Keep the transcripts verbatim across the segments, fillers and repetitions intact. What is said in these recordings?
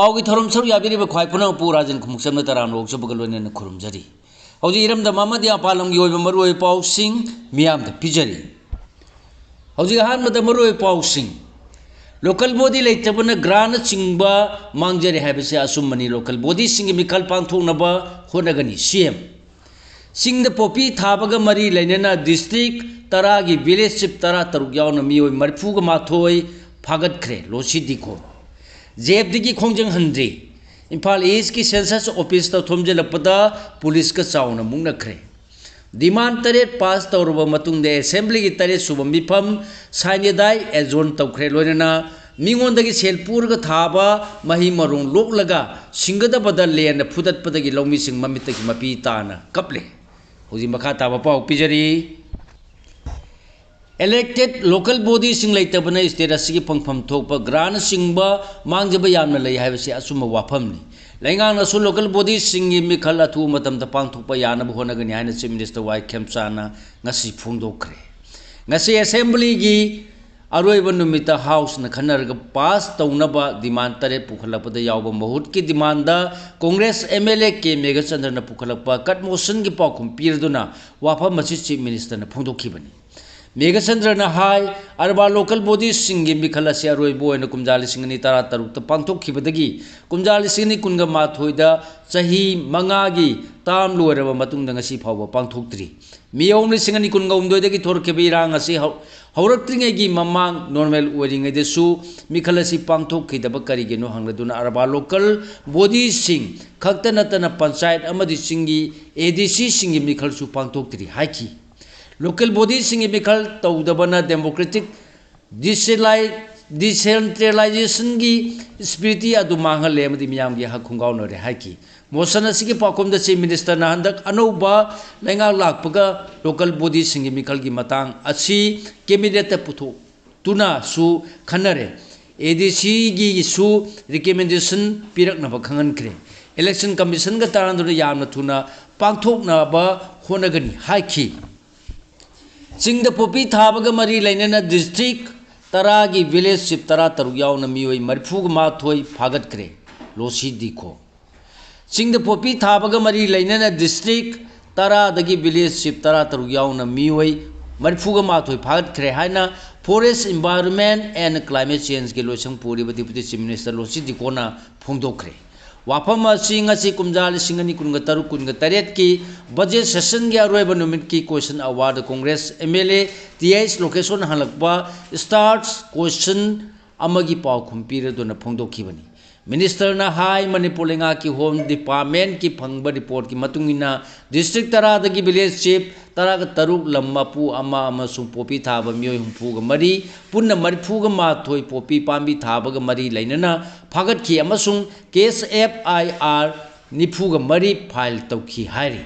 ꯄꯥꯎꯒꯤ ꯊꯧꯔꯝ ꯁꯔꯨꯛ ꯌꯥꯕꯤꯔꯤꯕ ꯈ꯭ꯋꯥꯏ ꯄꯨꯝꯅꯃꯛꯄꯨ ꯔꯥꯖꯦꯟ ꯈꯨꯃꯨꯛꯆꯝꯅ ꯇꯔꯥꯝꯅ ꯑꯣꯛꯆꯕꯒ ꯂꯣꯏꯅꯅ ꯈꯨꯔꯨꯝꯖꯔꯤ꯫ ꯍꯧꯖꯤꯛ ꯏꯔꯝꯗꯝ ꯑꯃꯗꯤ ꯃꯄꯥꯟ ꯂꯝꯒꯤ ꯑꯣꯏꯕ ꯃꯔꯨꯑꯣꯏꯕ ꯄꯥꯎꯁꯤꯡ ꯃꯤꯌꯥꯝꯗ ꯄꯤꯖꯔꯤ꯫ ꯍꯧꯖꯤꯛ ꯑꯍꯥꯟꯕꯗ ꯃꯔꯨꯑꯣꯏꯕ ꯄꯥꯎꯁꯤꯡ꯫ Local body ꯂꯩꯇꯕꯅ grantꯅꯆꯤꯡꯕ ꯃꯥꯡꯖꯔꯦ ꯍꯥꯏꯕꯁꯤ ꯑꯆꯨꯝꯕꯅꯤ꯫ Local bodyꯁꯤꯡꯒꯤ ꯃꯤꯈꯜ ꯄꯥꯡꯊꯣꯛꯅꯕ ꯍꯣꯠꯅꯒꯅꯤ, ꯁꯤ ꯑꯦꯝ꯫ ꯆꯤꯡꯗ ꯄꯣꯄꯤ ꯊꯥꯕꯒ ꯃꯔꯤ ꯂꯩꯅꯅ district ꯇꯔꯥꯒꯤ village chief ꯇꯔꯥꯇꯔꯨꯛ ꯌꯥꯎꯅ ꯃꯤꯑꯣꯏ ꯃꯔꯤꯐꯨꯒ ꯃꯥꯊꯣꯏ ꯐꯥꯒꯠꯈ꯭ꯔꯦ, ꯂꯣꯁꯤ ꯗꯤꯈꯣ꯫ ꯖꯦꯞꯇꯒꯤ ꯈꯣꯡꯖꯪ ꯍꯟꯗ꯭ꯔꯤ꯫ ꯏꯝꯐꯥꯜ Eastꯀꯤ census officeꯇ ꯊꯣꯝꯖꯤꯜꯂꯛꯄꯗ ꯄꯨꯂꯤꯁꯀ ꯆꯥꯎꯅ ꯃꯨꯛꯅꯈ꯭ꯔꯦ꯫ Demand ꯇꯔꯦꯠ pass ꯇꯧꯔꯕ ꯃꯇꯨꯡꯗ Assemblyꯒꯤ ꯇꯔꯦꯠ ꯁꯨꯕ ꯃꯤꯐꯝ ꯁꯥꯏꯅꯦꯗꯥꯏ adjourn ꯇꯧꯈ꯭ꯔꯦ꯫ ꯂꯣꯏꯅꯅ ꯃꯤꯉꯣꯟꯗꯒꯤ ꯁꯦꯜ ꯄꯨꯔꯒ ꯊꯥꯕ ꯃꯍꯩ ꯃꯔꯣꯡ ꯂꯣꯛꯂꯒ ꯁꯤꯡꯒꯗꯕꯗ land ꯐꯨꯗꯠꯄꯗꯒꯤ ꯂꯧꯃꯤꯁꯤꯡ ꯃꯃꯤꯠꯇꯒꯤ ꯃꯄꯤ ꯇꯥꯅ ꯀꯞꯂꯦ꯫ ꯍꯧꯖꯤꯛ ꯃꯈꯥ ꯇꯥꯕ ꯄꯥꯎ ꯄꯤꯖꯔꯤ꯫ Elected local bodyꯁꯤꯡ ꯂꯩꯇꯕꯅ state ꯑꯁꯤꯒꯤ ꯐꯪꯐꯝ ꯊꯣꯛꯄ grantꯅꯆꯤꯡꯕ ꯃꯥꯡꯖꯕ ꯌꯥꯝꯅ ꯂꯩ ꯍꯥꯏꯕꯁꯤ ꯑꯆꯨꯝꯕ ꯋꯥꯐꯝꯅꯤ꯫ ꯂꯩꯉꯥꯛꯅꯁꯨ local bodyꯁꯤꯡꯒꯤ ꯃꯤꯈꯜ ꯑꯊꯨꯕ ꯃꯇꯝꯗ ꯄꯥꯡꯊꯣꯛꯄ ꯌꯥꯅꯕ ꯍꯣꯠꯅꯒꯅꯤ ꯍꯥꯏꯅ Chief Minister ꯋꯥꯏ ꯈꯦꯝꯆꯥꯅ ꯉꯁꯤ ꯐꯣꯡꯗꯣꯛꯈ꯭ꯔꯦ꯫ ꯉꯁꯤ Assemblyꯒꯤ ꯑꯔꯣꯏꯕ ꯅꯨꯃꯤꯠꯇ Houseꯅ ꯈꯟꯅꯔꯒ pass ꯇꯧꯅꯕ demand ꯇꯔꯦꯠ ꯄꯨꯈꯠꯂꯛꯄꯗ ꯌꯥꯎꯕ ꯃꯍꯨꯠꯀꯤ demandꯗ Congress MLA ꯀꯦ ꯃꯦꯘꯆꯟꯗ꯭ꯔꯅ ꯄꯨꯈꯠꯂꯛꯄ cut motionꯒꯤ ꯄꯥꯎꯈꯨꯝ ꯄꯤꯔꯗꯨꯅ ꯋꯥꯐꯝ ꯑꯁꯤ Chief Ministerꯅ ꯐꯣꯡꯗꯣꯛꯈꯤꯕꯅꯤ꯫ ꯃꯦꯘꯆꯟꯗ꯭ꯔꯅ ꯍꯥꯏ, ꯑꯔꯕꯥꯟ local bodyꯁꯤꯡꯒꯤ ꯃꯤꯈꯜ ꯑꯁꯤ ꯑꯔꯣꯏꯕ ꯑꯣꯏꯅ ꯀꯨꯝꯖꯥ ꯂꯤꯁꯤꯡ ꯑꯅꯤ ꯇꯔꯥꯇꯔꯨꯛꯇ ꯄꯥꯡꯊꯣꯛꯈꯤꯕꯗꯒꯤ ꯀꯨꯝꯖꯥ ꯂꯤꯁꯤꯡ ꯑꯅꯤ ꯀꯨꯟꯒ ꯃꯥꯊꯣꯏꯗ ꯆꯍꯤ ꯃꯉꯥꯒꯤ term ꯂꯣꯏꯔꯕ ꯃꯇꯨꯡꯗ ꯉꯁꯤ ꯐꯥꯎꯕ ꯄꯥꯡꯊꯣꯛꯇ꯭ꯔꯤ꯫ ꯃꯦ ꯑꯍꯨꯝ ꯂꯤꯁꯤꯡ ꯑꯅꯤ ꯀꯨꯟꯒ ꯍꯨꯝꯗꯣꯏꯗꯒꯤ ꯊꯣꯔꯛꯈꯤꯕ ꯏꯔꯥꯡ ꯑꯁꯤ ꯍꯧ-, ꯍꯧꯔꯛꯇ꯭ꯔꯤꯉꯩꯒꯤ ꯃꯃꯥꯡ normal ꯑꯣꯏꯔꯤꯉꯩꯗꯁꯨ ꯃꯤꯈꯜ ꯑꯁꯤ ꯄꯥꯡꯊꯣꯛꯈꯤꯗꯕ ꯀꯔꯤꯒꯤꯅꯣ ꯍꯪꯂꯗꯨꯅ ꯑꯔꯕꯥꯟ local bodyꯁꯤꯡ ꯈꯛꯇ ꯅꯠꯇꯅ ꯄꯟꯆꯥꯌꯠ ꯑꯃꯗꯤ ꯆꯤꯡꯒꯤ ADCꯁꯤꯡꯒꯤ ꯃꯤꯈꯜꯁꯨ ꯄꯥꯡꯊꯣꯛꯇ꯭ꯔꯤ ꯍꯥꯏꯈꯤ꯫ Local bodyꯁꯤꯡꯒꯤ ꯃꯤꯈꯜ ꯇꯧꯗꯕꯅ democratic decentrali-, decentralizationꯒꯤ spirit ꯑꯗꯨ ꯃꯥꯡꯍꯜꯂꯦ ꯑꯃꯗꯤ ꯃꯤꯌꯥꯝꯒꯤ ꯍꯛ ꯈꯣꯡꯒꯥꯎꯅꯔꯦ ꯍꯥꯏꯈꯤ꯫ Motion ꯑꯁꯤꯒꯤ ꯄꯥꯎꯈꯨꯝꯗ Chief Ministerꯅ ꯍꯟꯗꯛ ꯑꯅꯧꯕ ꯂꯩꯉꯥꯛ ꯂꯥꯛꯄꯒ local bodyꯁꯤꯡꯒꯤ ꯃꯤꯈꯜꯒꯤ ꯃꯇꯥꯡ ꯑꯁꯤ cabinetꯇ ꯄꯨꯊꯣꯛꯇꯨꯅꯁꯨ ꯈꯟꯅꯔꯦ꯫ ADCꯒꯤꯁꯨ recommendation ꯄꯤꯔꯛꯅꯕ ꯈꯪꯍꯟꯈ꯭ꯔꯦ꯫ Election Commissionꯒ ꯇꯥꯟꯅꯗꯨꯅ ꯌꯥꯝꯅ ꯊꯨꯅ ꯄꯥꯡꯊꯣꯛꯅꯕ ꯍꯣꯠꯅꯒꯅꯤ ꯍꯥꯏꯈꯤ꯫ ꯆꯤꯡꯗ ꯄꯣꯄꯤ ꯊꯥꯕꯒ ꯃꯔꯤ ꯂꯩꯅꯅ district ꯇꯔꯥꯒꯤ village chief ꯇꯔꯥꯇꯔꯨꯛ ꯌꯥꯎꯅ ꯃꯤꯑꯣꯏ ꯃꯔꯤꯐꯨꯒ ꯃꯥꯊꯣꯏ ꯐꯥꯒꯠꯈ꯭ꯔꯦ꯫ ꯂꯣꯁꯤ ꯗꯤꯈꯣ꯫ ꯆꯤꯡꯗ ꯄꯣꯄꯤ ꯊꯥꯕꯒ ꯃꯔꯤ ꯂꯩꯅꯅ district ꯇꯔꯥꯗꯒꯤ village chief ꯇꯔꯥꯇꯔꯨꯛ ꯌꯥꯎꯅ ꯃꯤꯑꯣꯏ ꯃꯔꯤꯐꯨꯒ ꯃꯥꯊꯣꯏ ꯐꯥꯒꯠꯈ꯭ꯔꯦ ꯍꯥꯏꯅ Forest, Environment and Climate Changeꯒꯤ ꯂꯣꯏꯁꯪ ꯄꯨꯔꯤꯕ Deputy Chief Minister ꯂꯣꯁꯤ ꯗꯤꯈꯣꯅ ꯐꯣꯡꯗꯣꯛꯈ꯭ꯔꯦ꯫ ꯋꯥꯐꯝ ꯑꯁꯤ ꯉꯁꯤ ꯀꯨꯝꯖꯥ ꯂꯤꯁꯤꯡ ꯑꯅꯤ ꯀꯨꯟꯒ ꯇꯔꯨꯛ ꯀꯨꯟꯒ ꯇꯔꯦꯠꯀꯤ budget sessionꯒꯤ ꯑꯔꯣꯏꯕ ꯅꯨꯃꯤꯠꯀꯤ question hourꯗ Congress MLA ꯇꯤ ꯑꯩꯆ ꯂꯣꯀꯦꯁꯣꯔꯅ ꯍꯪꯂꯛꯄ starts question ꯑꯃꯒꯤ ꯄꯥꯎꯈꯨꯝ ꯄꯤꯔꯗꯨꯅ ꯐꯣꯡꯗꯣꯛꯈꯤꯕꯅꯤ꯫ Ministerꯅ ꯍꯥꯏ, ꯃꯅꯤꯄꯨꯔ ꯂꯩꯉꯥꯛꯀꯤ Home Departmentꯀꯤ ꯐꯪꯕ reportꯀꯤ ꯃꯇꯨꯡ ꯏꯟꯅ district ꯇꯔꯥꯗꯒꯤ village chief ꯇꯔꯥꯒ ꯇꯔꯨꯛ, ꯂꯝ ꯃꯄꯨ ꯑꯃ ꯑꯃꯁꯨꯡ ꯄꯣꯄꯤ ꯊꯥꯕ ꯃꯤꯑꯣꯏ ꯍꯨꯝꯐꯨꯒ ꯃꯔꯤ, ꯄꯨꯟꯅ ꯃꯔꯤꯐꯨꯒ ꯃꯥꯊꯣꯏ ꯄꯣꯄꯤ ꯄꯥꯝꯕꯤ ꯊꯥꯕꯒ ꯃꯔꯤ ꯂꯩꯅꯅ ꯐꯥꯒꯠꯈꯤ ꯑꯃꯁꯨꯡ case F I R ꯅꯤꯐꯨꯒ ꯃꯔꯤ file ꯇꯧꯈꯤ ꯍꯥꯏꯔꯤ꯫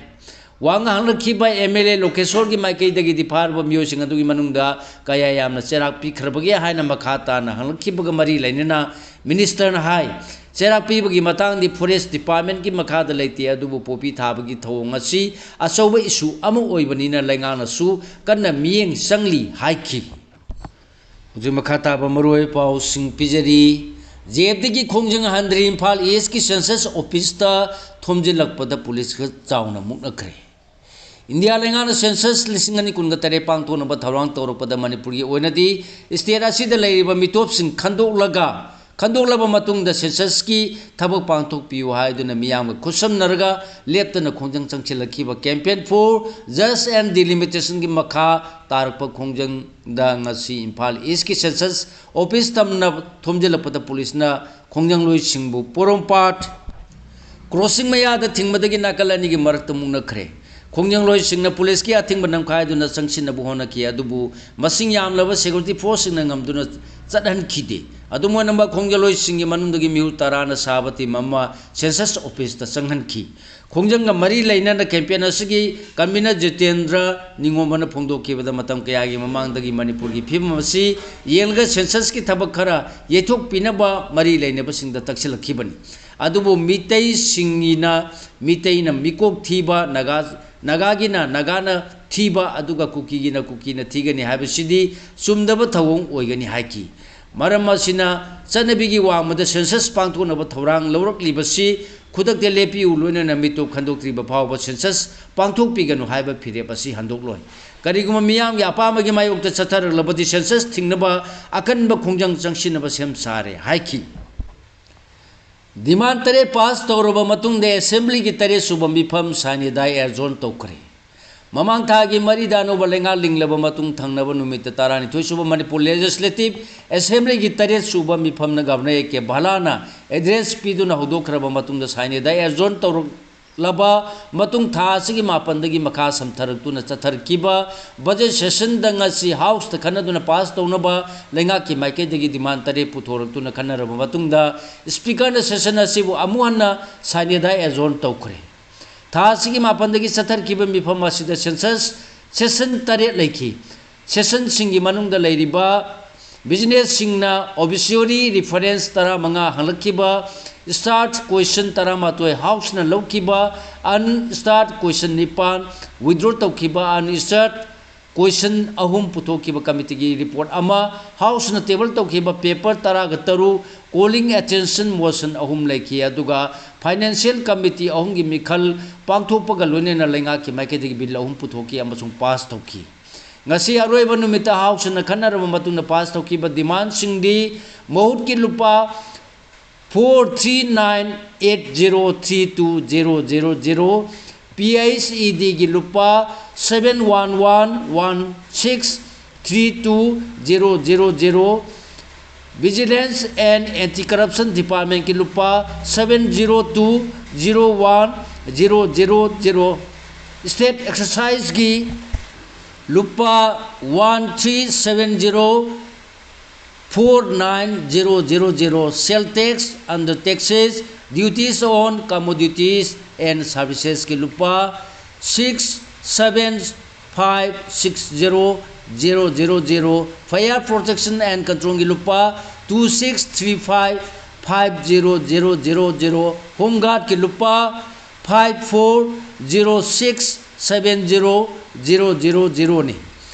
ꯋꯥ ꯉꯥꯡꯂꯛꯈꯤꯕ MLA ꯂꯣꯀꯦꯁꯣꯔꯒꯤ ꯃꯥꯏꯀꯩꯗꯒꯤꯗꯤ ꯐꯥꯔꯕ ꯃꯤꯑꯣꯏꯁꯤꯡ ꯑꯗꯨꯒꯤ ꯃꯅꯨꯡꯗ ꯀꯌꯥ ꯌꯥꯝꯅ ꯆꯩꯔꯥꯛ ꯄꯤꯈ꯭ꯔꯕꯒꯦ ꯍꯥꯏꯅ ꯃꯈꯥ ꯇꯥꯅ ꯍꯪꯂꯛꯈꯤꯕꯒ ꯃꯔꯤ ꯂꯩꯅꯅ ministerꯅ ꯍꯥꯏ, ꯆꯩꯔꯥꯛ ꯄꯤꯕꯒꯤ ꯃꯇꯥꯡꯗꯤ Forest Departmentꯀꯤ ꯃꯈꯥꯗ ꯂꯩꯇꯦ, ꯑꯗꯨꯕꯨ ꯄꯣꯄꯤ ꯊꯥꯕꯒꯤ ꯊꯧꯑꯣꯡ ꯑꯁꯤ ꯑꯆꯧꯕ issue ꯑꯃ ꯑꯣꯏꯕꯅꯤꯅ ꯂꯩꯉꯥꯛꯅꯁꯨ ꯀꯟꯅ ꯃꯤꯠꯌꯦꯡ ꯆꯪꯂꯤ ꯍꯥꯏꯈꯤ꯫ ꯍꯧꯖꯤꯛ ꯃꯈꯥ ꯇꯥꯕ ꯃꯔꯨꯑꯣꯏꯕ ꯄꯥꯎꯁꯤꯡ ꯄꯤꯖꯔꯤ꯫ JFDꯒꯤ ꯈꯣꯡꯖꯪ ꯍꯟꯗ꯭ꯔꯤ꯫ ꯏꯝꯐꯥꯜ Eastꯀꯤ census officeꯇ ꯊꯣꯝꯖꯤꯜꯂꯛꯄꯗ policeꯀ ꯆꯥꯎꯅ ꯃꯨꯛꯅꯈ꯭ꯔꯦ꯫ ꯏꯟꯗꯤꯌꯥ ꯂꯩꯉꯥꯛꯅ census ꯂꯤꯁꯤꯡ ꯑꯅꯤ ꯀꯨꯟꯒ ꯇꯔꯦꯠ ꯄꯥꯡꯊꯣꯛꯅꯕ ꯊꯧꯔꯥꯡ ꯇꯧꯔꯛꯄꯗ ꯃꯅꯤꯄꯨꯔꯒꯤ ꯑꯣꯏꯅꯗꯤ state ꯑꯁꯤꯗ ꯂꯩꯔꯤꯕ ꯃꯤꯇꯣꯞꯁꯤꯡ ꯈꯟꯗꯣꯛꯂꯒ, ꯈꯟꯗꯣꯛꯂꯕ ꯃꯇꯨꯡꯗ censusꯀꯤ ꯊꯕꯛ ꯄꯥꯡꯊꯣꯛꯄꯤꯌꯨ ꯍꯥꯏꯗꯨꯅ ꯃꯤꯌꯥꯝꯒ ꯈꯨꯠꯁꯝꯅꯔꯒ ꯂꯦꯞꯇꯅ ꯈꯣꯡꯖꯪ ꯆꯪꯁꯤꯜꯂꯛꯈꯤꯕ Campaign for Justice and Delimitationꯒꯤ ꯃꯈꯥ ꯇꯥꯔꯛꯄ ꯈꯣꯡꯖꯪꯗ ꯉꯁꯤ ꯏꯝꯐꯥꯜ Eastꯀꯤ census office ꯇꯝꯅ ꯊꯣꯝꯖꯤꯜꯂꯛꯄꯗ policeꯅ ꯈꯣꯡꯖꯪꯂꯣꯏꯁꯤꯡꯕꯨ ꯄꯣꯔꯣꯝꯄꯥꯠ crossing ꯃꯌꯥꯗ ꯊꯤꯡꯕꯗꯒꯤ ꯅꯥꯀꯜ ꯑꯅꯤꯒꯤ ꯃꯔꯛꯇ ꯃꯨꯛꯅꯈ꯭ꯔꯦ꯫ ꯈꯣꯡꯖꯪꯂꯣꯏꯁꯤꯡꯅ policeꯀꯤ ꯑꯊꯤꯡꯕ ꯅꯝꯈꯥꯏꯗꯨꯅ ꯆꯪꯁꯤꯟꯅꯕ ꯍꯣꯠꯅꯈꯤ, ꯑꯗꯨꯕꯨ ꯃꯁꯤꯡ ꯌꯥꯝꯂꯕ security forceꯁꯤꯡꯅ ꯉꯝꯗꯨꯅ ꯆꯠꯍꯟꯈꯤꯗꯦ꯫ ꯑꯗꯨꯝ ꯑꯣꯏꯅꯃꯛ, ꯈꯣꯡꯖꯪꯂꯣꯏꯁꯤꯡꯒꯤ ꯃꯅꯨꯡꯗꯒꯤ ꯃꯤꯍꯨꯠ ꯇꯔꯥꯅ ꯁꯥꯕ team ꯑꯃ census officeꯇ ꯆꯪꯍꯟꯈꯤ꯫ ꯈꯣꯡꯖꯪꯒ ꯃꯔꯤ ꯂꯩꯅꯅ campaign ꯑꯁꯤꯒꯤ convener ꯖꯤꯇꯦꯟꯗ꯭ꯔ ꯅꯤꯉꯣꯝꯕꯅ ꯐꯣꯡꯗꯣꯛꯈꯤꯕꯗ, ꯃꯇꯝ ꯀꯌꯥꯒꯤ ꯃꯃꯥꯡꯗꯒꯤ ꯃꯅꯤꯄꯨꯔꯒꯤ ꯐꯤꯕꯝ ꯑꯁꯤ ꯌꯦꯡꯂꯒ censusꯀꯤ ꯊꯕꯛ ꯈꯔ ꯌꯩꯊꯣꯛꯄꯤꯅꯕ ꯃꯔꯤ ꯂꯩꯅꯕꯁꯤꯡꯗ ꯇꯛꯁꯤꯜꯂꯛꯈꯤꯕꯅꯤ꯫ ꯑꯗꯨꯕꯨ ꯃꯤꯇꯩꯁꯤꯡꯒꯤꯅ, ꯃꯤꯇꯩꯅ ꯃꯤꯀꯣꯛ ꯊꯤꯕ, ꯅꯥꯒꯥ, ꯅꯥꯒꯥꯒꯤꯅ ꯅꯥꯒꯥꯅ ꯊꯤꯕ, ꯑꯗꯨꯒ ꯀꯨꯀꯤꯒꯤꯅ ꯀꯨꯀꯤꯅ ꯊꯤꯒꯅꯤ ꯍꯥꯏꯕꯁꯤꯗꯤ ꯆꯨꯝꯗꯕ ꯊꯧꯑꯣꯡ ꯑꯣꯏꯒꯅꯤ ꯍꯥꯏꯈꯤ꯫ ꯃꯔꯝ ꯑꯁꯤꯅ ꯆꯠꯅꯕꯤꯒꯤ ꯋꯥꯡꯃꯗ census ꯄꯥꯡꯊꯣꯛꯅꯕ ꯊꯧꯔꯥꯡ ꯂꯧꯔꯛꯂꯤꯕꯁꯤ ꯈꯨꯗꯛꯇ ꯂꯦꯞꯄꯤꯌꯨ, ꯂꯣꯏꯅꯅ ꯃꯤꯇꯣꯞ ꯈꯟꯗꯣꯛꯇ꯭ꯔꯤꯕ ꯐꯥꯎꯕ census ꯄꯥꯡꯊꯣꯛꯄꯤꯒꯅꯨ ꯍꯥꯏꯕ ꯐꯤꯔꯦꯞ ꯑꯁꯤ ꯍꯟꯗꯣꯛꯂꯣꯏ꯫ ꯀꯔꯤꯒꯨꯝꯕ ꯃꯤꯌꯥꯝꯒꯤ ꯑꯄꯥꯝꯕꯒꯤ ꯃꯥꯌꯣꯛꯇ ꯆꯠꯊꯔꯛꯂꯕꯗꯤ census ꯊꯤꯡꯅꯕ ꯑꯀꯟꯕ ꯈꯣꯡꯖꯪ ꯆꯪꯁꯤꯟꯅꯕ ꯁꯦꯝ ꯁꯥꯔꯦ ꯍꯥꯏꯈꯤ꯫ Demand ꯇꯔꯦꯠ pass ꯇꯧꯔꯕ ꯃꯇꯨꯡꯗ assemblyꯒꯤ ꯇꯔꯦꯠ ꯁꯨꯕ ꯃꯤꯐꯝ sine die adjourn ꯇꯧꯈ꯭ꯔꯦ꯫ ꯃꯃꯥꯡ ꯊꯥꯒꯤ ꯃꯔꯤꯗ ꯑꯅꯧꯕ ꯂꯩꯉꯥꯛ ꯂꯤꯡꯂꯕ ꯃꯇꯨꯡ ꯊꯪꯅꯕ ꯅꯨꯃꯤꯠꯇ ꯇꯔꯥꯅꯤꯊꯣꯏ ꯁꯨꯕ ꯃꯅꯤꯄꯨꯔ Legislative Assemblyꯒꯤ ꯇꯔꯦꯠ ꯁꯨꯕ ꯃꯤꯐꯝꯅ Governor A K ꯚꯥꯂꯥꯅ address ꯄꯤꯗꯨꯅ ꯍꯧꯗꯣꯛꯈ꯭ꯔꯕ ꯃꯇꯨꯡꯗ sine die adjourn ꯇꯧꯔꯛꯂꯕ ꯃꯇꯨꯡ ꯊꯥ ꯑꯁꯤꯒꯤ ꯃꯥꯄꯟꯗꯒꯤ ꯃꯈꯥ ꯁꯝꯊꯔꯛꯇꯨꯅ ꯆꯠꯊꯔꯛꯈꯤꯕ budget sessionꯗ ꯉꯁꯤ Houseꯇ ꯈꯟꯅꯗꯨꯅ pass ꯇꯧꯅꯕ ꯂꯩꯉꯥꯛꯀꯤ ꯃꯥꯏꯀꯩꯗꯒꯤ demand ꯇꯔꯦꯠ ꯄꯨꯊꯣꯔꯛꯇꯨꯅ ꯈꯟꯅꯔꯕ ꯃꯇꯨꯡꯗ Speakerꯅ session ꯑꯁꯤꯕꯨ ꯑꯃꯨꯛ ꯍꯟꯅ sine die adjourn ꯇꯧꯈ꯭ꯔꯦ꯫ ꯊꯥ ꯑꯁꯤꯒꯤ ꯃꯥꯄꯟꯗꯒꯤ ꯆꯠꯊꯔꯛꯈꯤꯕ ꯃꯤꯐꯝ ꯑꯁꯤꯗ census session ꯇꯔꯦꯠ ꯂꯩꯈꯤ꯫ Sessionꯁꯤꯡꯒꯤ ꯃꯅꯨꯡꯗ ꯂꯩꯔꯤꯕ businessꯁꯤꯡꯅ obituary reference ꯇꯔꯥꯃꯉꯥ ꯍꯪꯂꯛꯈꯤꯕ, starred question ꯇꯔꯥꯃꯥꯊꯣꯏ Houseꯅ ꯂꯧꯈꯤꯕ, unstarred question ꯅꯤꯄꯥꯟ withdraw ꯇꯧꯈꯤꯕ, unstarred question ꯑꯍꯨꯝ ꯄꯨꯊꯣꯛꯈꯤꯕ committeeꯒꯤ report ꯑꯃ, Houseꯅ table ꯇꯧꯈꯤꯕ paper ꯇꯔꯥꯒ ꯇꯔꯨꯛ, calling attention motion ꯑꯍꯨꯝ ꯂꯩꯈꯤ꯫ ꯑꯗꯨꯒ financial committee ꯑꯍꯨꯝꯒꯤ ꯃꯤꯈꯜ ꯄꯥꯡꯊꯣꯛꯄꯒ ꯂꯣꯏꯅꯅ ꯂꯩꯉꯥꯛꯀꯤ ꯃꯥꯏꯀꯩꯗꯒꯤ bill ꯑꯍꯨꯝ ꯄꯨꯊꯣꯛꯈꯤ ꯑꯃꯁꯨꯡ pass ꯇꯧꯈꯤ꯫ ꯉꯁꯤ ꯑꯔꯣꯏꯕ ꯅꯨꯃꯤꯠꯇ Houseꯅ ꯈꯟꯅꯔꯕ ꯃꯇꯨꯡꯗ pass ꯇꯧꯈꯤꯕ demandꯁꯤꯡꯗꯤ ꯃꯍꯨꯠꯀꯤ ꯂꯨꯄꯥ four three nine eight zero three two zero zero zero, PHEDꯒꯤ ꯂꯨꯄꯥ seven one one one six three two zero zero zero, Vigilance and Anti-Corruption Departmentꯀꯤ ꯂꯨꯄꯥ seven zero two zero one zero zero zero, State Exciseꯀꯤ ꯂꯨꯄꯥ one three seven zero four nine zero zero zero, Sales Tax under Taxes, Duties on Commodities and Servicesꯀꯤ ꯂꯨꯄꯥ six seven five six zero zero zero zero, Fire Protection and Controlꯒꯤ ꯂꯨꯄꯥ two six three five five zero zero zero zero, Home Guardꯀꯤ ꯂꯨꯄꯥ five four zero six seven zero zero zero zeroꯅꯤ꯫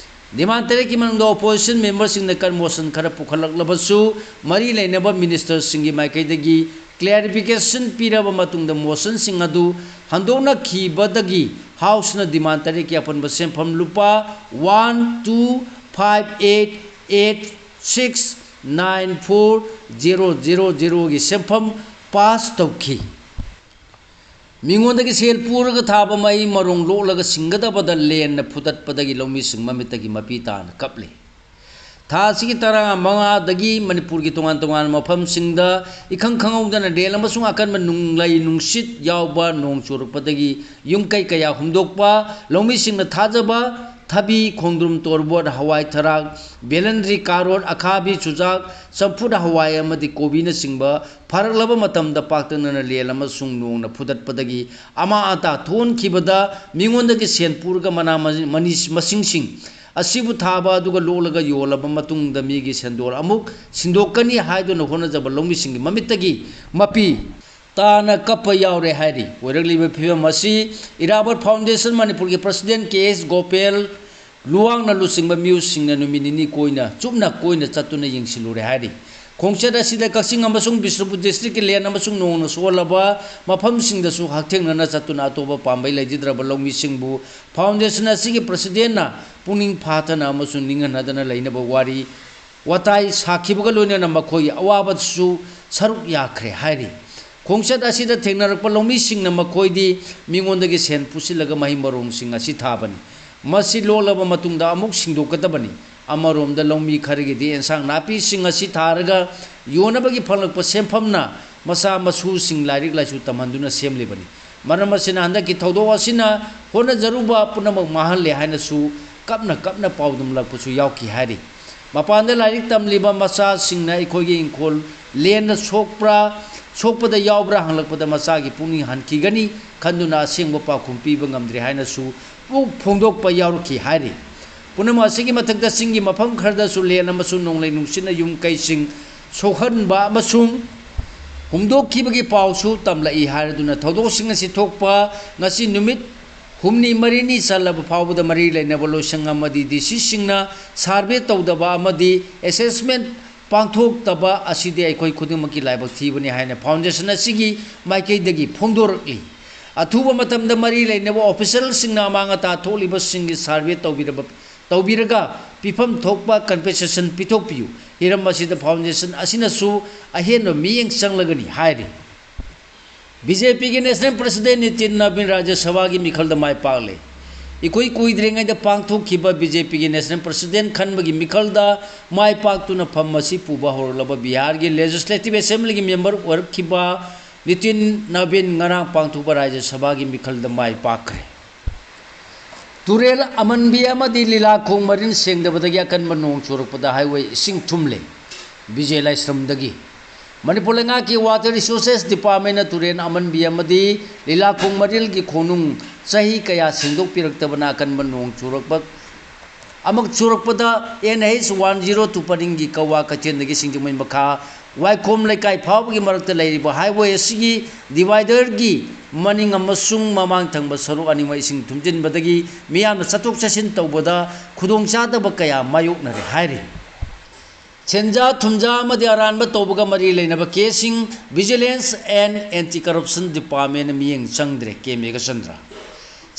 Demand ꯇꯔꯦꯠꯀꯤ ꯃꯅꯨꯡꯗ opposition memberꯁꯤꯡꯅ ꯀꯟ motion ꯈꯔ ꯄꯨꯈꯠꯂꯛꯂꯕꯁꯨ, ꯃꯔꯤ ꯂꯩꯅꯕ ministerꯁꯤꯡꯒꯤ ꯃꯥꯏꯀꯩꯗꯒꯤ clarification ꯄꯤꯔꯕ ꯃꯇꯨꯡꯗ motionꯁꯤꯡ ꯑꯗꯨ ꯍꯟꯗꯣꯛꯅꯈꯤꯕꯗꯒꯤ Houseꯅ demand ꯇꯔꯦꯠꯀꯤ ꯑꯄꯨꯟꯕ ꯁꯦꯟꯐꯝ ꯂꯨꯄꯥ one two five eight eight six nine four zero zero zeroꯒꯤ ꯁꯦꯟꯐꯝ pass ꯇꯧꯈꯤ꯫ ꯃꯤꯉꯣꯟꯗꯒꯤ ꯁꯦꯜ ꯄꯨꯔꯒ ꯊꯥꯕ ꯃꯍꯩ ꯃꯔꯣꯡ ꯂꯣꯛꯂꯒ ꯁꯤꯡꯒꯗꯕꯗ ꯂꯦꯟꯅ ꯐꯨꯗꯠꯄꯗꯒꯤ ꯂꯧꯃꯤꯁꯤꯡ ꯃꯃꯤꯠꯇꯒꯤ ꯃꯄꯤ ꯇꯥꯅ ꯀꯞꯂꯤ꯫ ꯊꯥ ꯑꯁꯤꯒꯤ ꯇꯔꯥꯃꯉꯥꯗꯒꯤ ꯃꯅꯤꯄꯨꯔꯒꯤ ꯇꯣꯉꯥꯟ ꯇꯣꯉꯥꯟꯕ ꯃꯐꯝꯁꯤꯡꯗ ꯏꯈꯪ ꯈꯪꯍꯧꯗꯅ ꯔꯦꯜ ꯑꯃꯁꯨꯡ ꯑꯀꯟꯕ ꯅꯣꯡꯂꯩ ꯅꯨꯡꯁꯤꯠ ꯌꯥꯎꯕ ꯅꯣꯡ ꯆꯨꯔꯛꯄꯗꯒꯤ ꯌꯨꯝ ꯀꯩ ꯀꯌꯥ ꯍꯨꯝꯗꯣꯛꯄ, ꯂꯧꯃꯤꯁꯤꯡꯅ ꯊꯥꯖꯕ ꯊꯕꯤ, ꯈꯣꯡꯗ꯭ꯔꯨꯝ, ꯇꯣꯔꯕꯣꯠ, ꯍꯋꯥꯏ ꯊꯔꯥꯛ, ꯕꯦꯂꯟꯗ꯭ꯔꯤ, ꯀꯥꯔꯣꯠ, ꯑꯈꯥꯕꯤ, ꯆꯨꯖꯥꯛ, ꯆꯝꯐꯨꯠ ꯍꯋꯥꯏ ꯑꯃꯗꯤ ꯀꯣꯕꯤꯅꯆꯤꯡꯕ ꯐꯥꯔꯛꯂꯕ ꯃꯇꯝꯗ ꯄꯥꯛꯇꯛꯅꯅ ꯂꯦꯟ ꯑꯃꯁꯨꯡ ꯅꯣꯡꯅ ꯐꯨꯗꯠꯄꯗꯒꯤ ꯑꯃꯥ ꯑꯇꯥ ꯊꯣꯛꯍꯟꯈꯤꯕꯗ ꯃꯤꯉꯣꯟꯗꯒꯤ ꯁꯦꯟ ꯄꯨꯔꯒ ꯃꯅꯥ ꯃꯁꯤꯡꯁꯤꯡ ꯑꯁꯤꯕꯨ ꯊꯥꯕ ꯑꯗꯨꯒ ꯂꯣꯛꯂꯒ ꯌꯣꯜꯂꯕ ꯃꯇꯨꯡꯗ ꯃꯤꯒꯤ ꯁꯦꯟꯗꯣꯜ ꯑꯃꯨꯛ ꯁꯤꯟꯗꯣꯛꯀꯅꯤ ꯍꯥꯏꯗꯨꯅ ꯍꯣꯠꯅꯖꯕ ꯂꯧꯃꯤꯁꯤꯡꯒꯤ ꯃꯃꯤꯠꯇꯒꯤ ꯃꯄꯤ ꯇꯥꯅ ꯀꯞꯄ ꯌꯥꯎꯔꯦ ꯍꯥꯏꯔꯤ꯫ ꯑꯣꯏꯔꯛꯂꯤꯕ ꯐꯤꯕꯝ ꯑꯁꯤ ꯏꯔꯥꯕꯣꯠ ꯐꯥꯎꯟꯗꯦꯁꯟ ꯃꯅꯤꯄꯨꯔꯒꯤ ꯄ꯭ꯔꯁꯤꯗꯦꯟ ꯀꯦ ꯑꯦꯁ ꯒꯣꯄꯦꯜ ꯂꯨꯋꯥꯡꯅ ꯂꯨꯆꯤꯡꯕ ꯃꯤꯑꯣꯏꯁꯤꯡꯅ ꯅꯨꯃꯤꯠ ꯅꯤꯅꯤ ꯀꯣꯏꯅ ꯆꯨꯞꯅ ꯀꯣꯏꯅ ꯆꯠꯇꯨꯅ ꯌꯦꯡꯁꯤꯜꯂꯨꯔꯦ ꯍꯥꯏꯔꯤ꯫ ꯈꯣꯡꯆꯠ ꯑꯁꯤꯗ ꯀꯛꯆꯤꯡ ꯑꯃꯁꯨꯡ ꯕꯤꯁꯅꯨꯄꯨꯔ ꯗꯤꯁꯇ꯭ꯔꯤꯛꯀꯤ ꯂꯦꯟ ꯑꯃꯁꯨꯡ ꯅꯣꯡꯅ ꯁꯣꯛꯍꯜꯂꯕ ꯃꯐꯝꯁꯤꯡꯗꯁꯨ ꯍꯛꯊꯦꯡꯅꯅ ꯆꯠꯇꯨꯅ ꯑꯇꯣꯞꯄ ꯄꯥꯝꯕꯩ ꯂꯩꯖꯗ꯭ꯔꯕ ꯂꯧꯃꯤꯁꯤꯡꯕꯨ ꯐꯥꯎꯟꯗꯦꯁꯟ ꯑꯁꯤꯒꯤ ꯄ꯭ꯔꯁꯤꯗꯦꯟꯅ ꯄꯨꯛꯅꯤꯡ ꯐꯥꯊꯅ ꯑꯃꯁꯨꯡ ꯅꯤꯡꯍꯟꯅꯗꯅ ꯂꯩꯅꯕ ꯋꯥꯔꯤ ꯋꯥꯇꯥꯏ ꯁꯥꯈꯤꯕꯒ ꯂꯣꯏꯅꯅ ꯃꯈꯣꯏꯒꯤ ꯑꯋꯥꯕꯗꯁꯨ ꯁꯔꯨꯛ ꯌꯥꯈ꯭ꯔꯦ ꯍꯥꯏꯔꯤ꯫ ꯈꯣꯡꯆꯠ ꯑꯁꯤꯗ ꯊꯦꯡꯅꯔꯛꯄ ꯂꯧꯃꯤꯁꯤꯡꯅ ꯃꯈꯣꯏꯗꯤ ꯃꯤꯉꯣꯟꯗꯒꯤ ꯁꯦꯟ ꯄꯨꯁꯤꯜꯂꯒ ꯃꯍꯩ ꯃꯔꯣꯡꯁꯤꯡ ꯑꯁꯤ ꯊꯥꯕꯅꯤ꯫ ꯃꯁꯤ ꯂꯣꯛꯂꯕ ꯃꯇꯨꯡꯗ ꯑꯃꯨꯛ ꯁꯤꯡꯗꯣꯛꯀꯗꯕꯅꯤ꯫ ꯑꯃꯔꯣꯝꯗ ꯂꯧꯃꯤ ꯈꯔꯒꯤꯗꯤ ꯑꯦꯟꯁꯥꯡ ꯅꯥꯄꯤꯁꯤꯡ ꯑꯁꯤ ꯊꯥꯔꯒ ꯌꯣꯟꯅꯕꯒꯤ ꯐꯪꯂꯛꯄ ꯁꯦꯟꯐꯝꯅ ꯃꯆꯥ ꯃꯁꯨꯁꯤꯡ ꯂꯥꯏꯔꯤꯛ ꯂꯥꯏꯁꯨ ꯇꯝꯍꯟꯗꯨꯅ ꯁꯦꯝꯂꯤꯕꯅꯤ꯫ ꯃꯔꯝ ꯑꯁꯤꯅ ꯍꯟꯗꯛꯀꯤ ꯊꯧꯗꯣꯛ ꯑꯁꯤꯅ ꯍꯣꯠꯅꯖꯔꯨꯕ ꯄꯨꯝꯅꯃꯛ ꯃꯥꯡꯍꯜꯂꯦ ꯍꯥꯏꯅꯁꯨ ꯀꯞꯅ ꯀꯞꯅ ꯄꯥꯎꯗꯝꯂꯛꯄꯁꯨ ꯌꯥꯎꯈꯤ ꯍꯥꯏꯔꯤ꯫ ꯃꯄꯥꯟꯗ ꯂꯥꯏꯔꯤꯛ ꯇꯝꯂꯤꯕ ꯃꯆꯥꯁꯤꯡꯅ ꯑꯩꯈꯣꯏꯒꯤ ꯏꯪꯈꯣꯜ ꯂꯦꯟꯅ ꯁꯣꯛꯄ꯭ꯔꯥ, ꯁꯣꯛꯄꯗ ꯌꯥꯎꯕ꯭ꯔꯥ ꯍꯪꯂꯛꯄꯗ ꯃꯆꯥꯒꯤ ꯄꯨꯛꯅꯤꯡ ꯍꯟꯈꯤꯒꯅꯤ ꯈꯟꯗꯨꯅ ꯑꯁꯦꯡꯕ ꯄꯥꯎꯈꯨꯝ ꯄꯤꯕ ꯉꯝꯗ꯭ꯔꯤ ꯍꯥꯏꯅꯁꯨ ꯐꯣꯡꯗꯣꯛꯄ ꯌꯥꯎꯔꯛꯈꯤ ꯍꯥꯏꯔꯤ꯫ ꯄꯨꯝꯅꯃꯛ ꯑꯁꯤꯒꯤ ꯃꯊꯛꯇ ꯆꯤꯡꯒꯤ ꯃꯐꯝ ꯈꯔꯗꯁꯨ ꯂꯦꯟ ꯑꯃꯁꯨꯡ ꯅꯣꯡꯂꯩ ꯅꯨꯡꯁꯤꯠꯅ ꯌꯨꯝ ꯀꯩꯁꯤꯡ ꯁꯣꯛꯍꯟꯕ ꯑꯃꯁꯨꯡ ꯍꯨꯝꯗꯣꯛꯈꯤꯕꯒꯤ ꯄꯥꯎꯁꯨ ꯇꯝꯂꯛꯏ ꯍꯥꯏꯔꯗꯨꯅ ꯊꯧꯗꯣꯛꯁꯤꯡ ꯑꯁꯤ ꯊꯣꯛꯄ ꯉꯁꯤ ꯅꯨꯃꯤꯠ ꯍꯨꯝꯅꯤ ꯃꯔꯤꯅꯤ ꯆꯜꯂꯕ ꯐꯥꯎꯕꯗ ꯃꯔꯤ ꯂꯩꯅꯕ ꯂꯣꯏꯁꯪ ꯑꯃꯗꯤ ꯗꯤ ꯁꯤꯁꯤꯡꯅ ꯁꯥꯔꯚꯦ ꯇꯧꯗꯕ ꯑꯃꯗꯤ ꯑꯦꯁꯦꯁꯃꯦꯟ ꯄꯥꯡꯊꯣꯛꯇꯕ ꯑꯁꯤꯗꯤ ꯑꯩꯈꯣꯏ ꯈꯨꯗꯤꯡꯃꯛꯀꯤ ꯂꯥꯏꯕꯛ ꯊꯤꯕꯅꯤ ꯍꯥꯏꯅ ꯐꯥꯎꯟꯗꯦꯁꯟ ꯑꯁꯤꯒꯤ ꯃꯥꯏꯀꯩꯗꯒꯤ ꯐꯣꯡꯗꯣꯔꯛꯂꯤ꯫ ꯑꯊꯨꯕ ꯃꯇꯝꯗ ꯃꯔꯤ ꯂꯩꯅꯕ ꯑꯣꯐꯤꯁꯦꯜꯁꯤꯡꯅ ꯑꯃꯥꯡ ꯑꯇꯥ ꯊꯣꯛꯂꯤꯕꯁꯤꯡꯒꯤ ꯁꯥꯔꯚꯦ ꯇꯧꯕꯤꯔꯕ ꯇꯧꯕꯤꯔꯒ ꯄꯤꯐꯝ ꯊꯣꯛꯄ ꯀꯝꯄꯦꯟꯁꯦꯁꯟ ꯄꯤꯊꯣꯛꯄꯤꯌꯨ꯫ ꯍꯤꯔꯝ ꯑꯁꯤꯗ ꯐꯥꯎꯟꯗꯦꯁꯟ ꯑꯁꯤꯅꯁꯨ ꯑꯍꯦꯟꯕ ꯃꯤꯠꯌꯦꯡ ꯆꯪꯂꯒꯅꯤ ꯍꯥꯏꯔꯤ꯫ ꯕꯤ ꯖꯦ ꯄꯤꯒꯤ ꯅꯦꯁꯅꯦꯜ ꯄ꯭ꯔꯁꯤꯗꯦꯟ ꯅꯤꯇꯤꯟ ꯅꯕꯤꯟ ꯔꯥꯖ꯭ꯌ ꯁꯚꯥꯒꯤ ꯃꯤꯈꯜꯗ ꯃꯥꯏ ꯄꯥꯛꯂꯦ꯫ ꯏꯀꯨꯏ ꯀꯨꯏꯗ꯭ꯔꯤꯉꯩꯗ ꯄꯥꯡꯊꯣꯛꯈꯤꯕ ꯕꯤ ꯖꯦ ꯄꯤꯒꯤ ꯅꯦꯁꯅꯦꯜ ꯄ꯭ꯔꯁꯤꯗꯦꯟ ꯈꯟꯕꯒꯤ ꯃꯤꯈꯜꯗ ꯃꯥꯏ ꯄꯥꯛꯇꯨꯅ ꯐꯝ ꯑꯁꯤ ꯄꯨꯕ ꯍꯧꯔꯛꯂꯕ ꯕꯤꯍꯥꯔꯒꯤ ꯂꯦꯖꯤꯁꯂꯦꯇꯤꯚ ꯑꯦꯁꯦꯝꯕ꯭ꯂꯤꯒꯤ ꯃꯦꯝꯕꯔ ꯑꯣꯏꯔꯛꯈꯤꯕ ꯅꯤꯇꯤꯟ ꯅꯕꯤꯟ ꯉꯔꯥꯡ ꯄꯥꯡꯊꯣꯛꯄ ꯔꯥꯖ꯭ꯌ ꯁꯚꯥꯒꯤ ꯃꯤꯈꯜꯗ ꯃꯥꯏ ꯄꯥꯛꯈ꯭ꯔꯦ꯫ ꯇꯨꯔꯦꯜ ꯑꯃꯟꯕꯤ ꯑꯃꯗꯤ ꯂꯤꯂꯥꯈꯣꯡ ꯃꯔꯤꯜ ꯁꯦꯡꯗꯕꯗꯒꯤ ꯑꯀꯟꯕ ꯅꯣꯡ ꯆꯨꯔꯛꯄꯗ ꯍꯥꯏꯋꯦ ꯏꯁꯤꯡ ꯊꯨꯝꯂꯦ꯫ ꯕꯤꯖꯦ ꯂꯥꯏꯁ꯭ꯔꯝꯗꯒꯤ꯫ ꯃꯅꯤꯄꯨꯔ ꯂꯩꯉꯥꯛꯀꯤ ꯋꯥꯇꯔ ꯔꯤꯁꯣꯔꯁꯦꯁ ꯗꯤꯄꯥꯔꯠꯃꯦꯟꯅ ꯇꯨꯔꯦꯜ ꯑꯃꯟꯕꯤ ꯑꯃꯗꯤ ꯂꯤꯂꯥꯈꯣꯡ ꯃꯔꯤꯜꯒꯤ ꯈꯣꯡꯅꯨꯡ ꯆꯍꯤ ꯀꯌꯥ ꯁꯦꯡꯗꯣꯛꯄꯤꯔꯛꯇꯕꯅ ꯑꯀꯟꯕ ꯅꯣꯡ ꯆꯨꯔꯛꯄ ꯑꯃꯨꯛ ꯆꯨꯔꯛꯄꯗ N H one zero two ꯄꯔꯤꯡꯒꯤ ꯀꯋꯥ ꯀꯩꯊꯦꯜꯗꯒꯤ ꯁꯤꯡꯖꯃꯩ ꯃꯈꯥ ꯋꯥꯏꯈꯣꯝ ꯂꯩꯀꯥꯏ ꯐꯥꯎꯕꯒꯤ ꯃꯔꯛꯇ ꯂꯩꯔꯤꯕ ꯍꯥꯏꯋꯦ ꯑꯁꯤꯒꯤ ꯗꯤꯚꯥꯏꯗꯔꯒꯤ ꯃꯅꯤꯡ ꯑꯃꯁꯨꯡ ꯃꯃꯥꯡ ꯊꯪꯕ ꯁꯔꯨꯛ ꯑꯅꯤꯃꯛ ꯏꯁꯤꯡ ꯊꯨꯝꯖꯤꯟꯕꯗꯒꯤ ꯃꯤꯌꯥꯝꯅ ꯆꯠꯊꯣꯛ ꯆꯠꯁꯤꯟ ꯇꯧꯕꯗ ꯈꯨꯗꯣꯡꯆꯥꯗꯕ ꯀꯌꯥ ꯃꯥꯌꯣꯛꯅꯔꯦ ꯍꯥꯏꯔꯤ꯫ ꯁꯦꯟꯖꯥ ꯊꯨꯝꯖꯥ ꯑꯃꯗꯤ ꯑꯔꯥꯟꯕ ꯇꯧꯕꯒ ꯃꯔꯤ ꯂꯩꯅꯕ ꯀꯦꯁꯁꯤꯡ Vigilance and Anti Corruption Department ꯃꯤꯠꯌꯦꯡ ꯆꯪꯗ꯭ꯔꯦ, ꯀꯦ ꯃꯦꯘꯆꯟꯗ꯭ꯔ꯫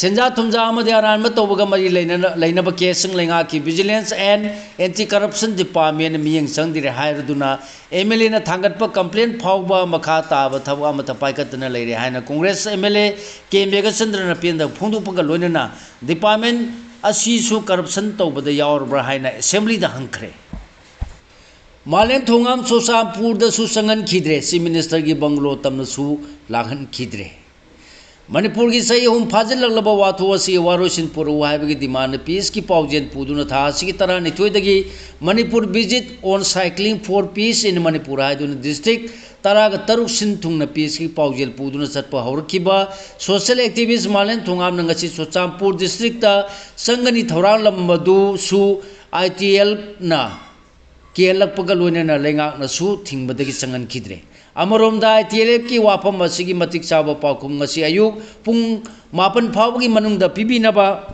ꯁꯦꯟꯖꯥ ꯊꯨꯝꯖꯥ ꯑꯃꯗꯤ ꯑꯔꯥꯟꯕ ꯇꯧꯕꯒ ꯃꯔꯤ ꯂꯩꯅꯅ-, ꯂꯩꯅꯕ ꯀꯦꯁꯁꯤꯡ ꯂꯩꯉꯥꯛꯀꯤ Vigilance and Anti Corruption Department ꯃꯤꯠꯌꯦꯡ ꯆꯪꯗ꯭ꯔꯦ ꯍꯥꯏꯔꯗꯨꯅ ꯑꯦꯝ ꯑꯦꯜ ꯑꯦꯅ ꯊꯥꯡꯒꯠꯄ ꯀꯝꯄ꯭ꯂꯦꯟ ꯐꯥꯎꯕ ꯃꯈꯥ ꯇꯥꯕ ꯊꯕꯛ ꯑꯃꯠꯇ ꯄꯥꯏꯈꯠꯇꯅ ꯂꯩꯔꯦ ꯍꯥꯏꯅ Congress M L A K ꯃꯦꯘꯆꯟꯗ꯭ꯔꯅ ꯄꯦꯟꯗꯕ ꯐꯣꯡꯗꯣꯛꯄꯒ ꯂꯣꯏꯅꯅ ꯗꯤꯄꯥꯔꯠꯃꯦꯟ ꯑꯁꯤꯁꯨ ꯀꯔꯞꯁꯟ ꯇꯧꯕꯗ ꯌꯥꯎꯔꯕ꯭ꯔꯥ ꯍꯥꯏꯅ ꯑꯦꯁꯦꯝꯕ꯭ꯂꯤꯗ ꯍꯪꯈ꯭ꯔꯦ꯫ ꯃꯥꯂꯦꯝ ꯊꯣꯉꯥꯝ ꯆꯨꯔꯆꯥꯟꯄꯨꯔꯗꯁꯨ ꯆꯪꯍꯟꯈꯤꯗ꯭ꯔꯦ, ꯆꯤꯐ ꯃꯤꯅꯤꯁꯇꯔꯒꯤ ꯕꯪꯒꯂꯣ ꯇꯝꯅꯁꯨ ꯂꯥꯛꯍꯟꯈꯤꯗ꯭ꯔꯦ꯫ ꯃꯅꯤꯄꯨꯔꯒꯤ ꯆꯍꯤ ꯑꯍꯨꯝ ꯐꯥꯖꯤꯜꯂꯛꯂꯕ ꯋꯥꯊꯣꯛ ꯑꯁꯤꯒꯤ ꯋꯥꯔꯣꯏꯁꯤꯟ ꯄꯨꯔꯛꯎ ꯍꯥꯏꯕꯒꯤ ꯗꯤꯃꯥꯟꯗ ꯄꯤꯁꯀꯤ ꯄꯥꯎꯖꯦꯜ ꯄꯨꯗꯨꯅ ꯊꯥ ꯑꯁꯤꯒꯤ ꯇꯔꯥꯅꯤꯊꯣꯏꯗꯒꯤ ꯃꯅꯤꯄꯨꯔ ꯚꯤꯖꯤꯠ ꯑꯣꯟ ꯁꯥꯏꯀ꯭ꯂꯤꯡ ꯐꯣꯔ ꯄꯤꯁ ꯏꯟ ꯃꯅꯤꯄꯨꯔ ꯍꯥꯏꯗꯨꯅ ꯗꯤꯁꯇ꯭ꯔꯤꯛ ꯇꯔꯥꯒ ꯇꯔꯨꯛ ꯁꯤꯟ ꯊꯨꯡꯅ ꯄꯤꯁꯀꯤ ꯄꯥꯎꯖꯦꯜ ꯄꯨꯗꯨꯅ ꯆꯠꯄ ꯍꯧꯔꯛꯈꯤꯕ ꯁꯣꯁꯤꯌꯦꯜ ꯑꯦꯛꯇꯤꯚꯤꯁ꯭ꯠ ꯃꯥꯂꯦꯝ ꯊꯣꯉꯥꯝꯅ ꯉꯁꯤ ꯆꯨꯔꯆꯥꯟꯄꯨꯔ ꯗꯤꯁꯇ꯭ꯔꯤꯛꯇ ꯆꯪꯒꯅꯤ ꯊꯧꯔꯥꯡꯂꯝꯕꯗꯨꯁꯨ ꯑꯥꯏ ꯇꯤ ꯑꯦꯜꯅ ꯀꯦꯜꯂꯛꯄꯒ ꯂꯣꯏꯅꯅ ꯂꯩꯉꯥꯛꯅꯁꯨ ꯊꯤꯡꯕꯗꯒꯤ ꯆꯪꯍꯟꯈꯤꯗ꯭ꯔꯦ꯫ ꯑꯃꯔꯣꯝꯗ, ITLFꯀꯤ ꯋꯥꯐꯝ ꯑꯁꯤꯒꯤ ꯃꯇꯤꯛ ꯆꯥꯕ ꯄꯥꯎꯈꯨꯝ ꯉꯁꯤ ꯑꯌꯨꯛ ꯄꯨꯡ ꯃꯥꯄꯟ ꯐꯥꯎꯕꯒꯤ ꯃꯅꯨꯡꯗ ꯄꯤꯕꯤꯅꯕ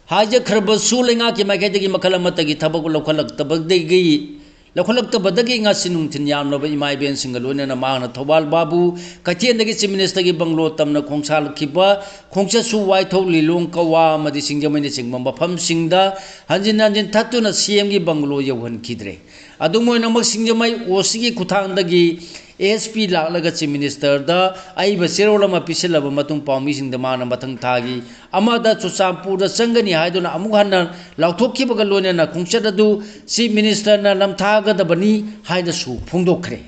ꯍꯥꯏꯖꯈ꯭ꯔꯕꯁꯨ, ꯂꯩꯉꯥꯛꯀꯤ ꯃꯥꯏꯀꯩꯗꯒꯤ ꯃꯈꯜ ꯑꯃꯠꯇꯒꯤ ꯊꯕꯛ ꯂꯧꯈꯠꯂꯛꯇꯕꯗꯒꯤ, ꯂꯧꯈꯠꯂꯛꯇꯕꯗꯒꯤ ꯉꯁꯤ ꯅꯨꯡꯊꯤꯜ ꯌꯥꯝꯂꯕ ꯏꯃꯥ ꯏꯕꯦꯟꯁꯤꯡꯒ ꯂꯣꯏꯅꯅ ꯃꯍꯥꯛꯅ ꯊꯧꯕꯥꯜ ꯕꯥꯕꯨ ꯀꯩꯊꯦꯜꯗꯒꯤ Chief Ministerꯒꯤ ꯕꯪꯒ꯭ꯂꯣ ꯇꯝꯅ ꯈꯣꯡꯁꯥꯜꯈꯤꯕ ꯈꯣꯡꯆꯠꯁꯨ ꯋꯥꯏꯊꯧ, ꯂꯤꯂꯣꯡ, ꯀꯋꯥ ꯑꯃꯗꯤ ꯁꯤꯡꯖꯃꯩꯅꯆꯤꯡꯕ ꯃꯐꯝꯁꯤꯡꯗ ꯍꯟꯖꯤꯟ ꯍꯟꯖꯤꯟ ꯊꯠꯇꯨꯅ CMꯒꯤ ꯕꯪꯒ꯭ꯂꯣ ꯌꯧꯍꯟꯈꯤꯗ꯭ꯔꯦ꯫ ꯑꯗꯨꯝ ꯑꯣꯏꯅꯃꯛ, ꯁꯤꯡꯖꯃꯩ OCꯒꯤ ꯈꯨꯠꯊꯥꯡꯗꯒꯤ SP ꯂꯥꯛꯂꯒ Chief Ministerꯗ ꯑꯏꯕ ꯆꯦꯔꯣꯜ ꯑꯃ ꯄꯤꯁꯤꯜꯂꯕ ꯃꯇꯨꯡ, ꯄꯥꯎꯃꯤꯁꯤꯡꯗ ꯃꯥꯅ ꯃꯊꯪ ꯊꯥꯒꯤ ꯑꯃꯗ ꯆꯨꯔꯆꯥꯟꯄꯨꯔꯗ ꯆꯪꯒꯅꯤ ꯍꯥꯏꯗꯨꯅ ꯑꯃꯨꯛ ꯍꯟꯅ ꯂꯥꯎꯊꯣꯛꯈꯤꯕꯒ ꯂꯣꯏꯅꯅ ꯈꯣꯡꯆꯠ ꯑꯗꯨ Chief Ministerꯅ ꯅꯝꯊꯥꯒꯗꯕꯅꯤ ꯍꯥꯏꯅꯁꯨ ꯐꯣꯡꯗꯣꯛꯈ꯭ꯔꯦ꯫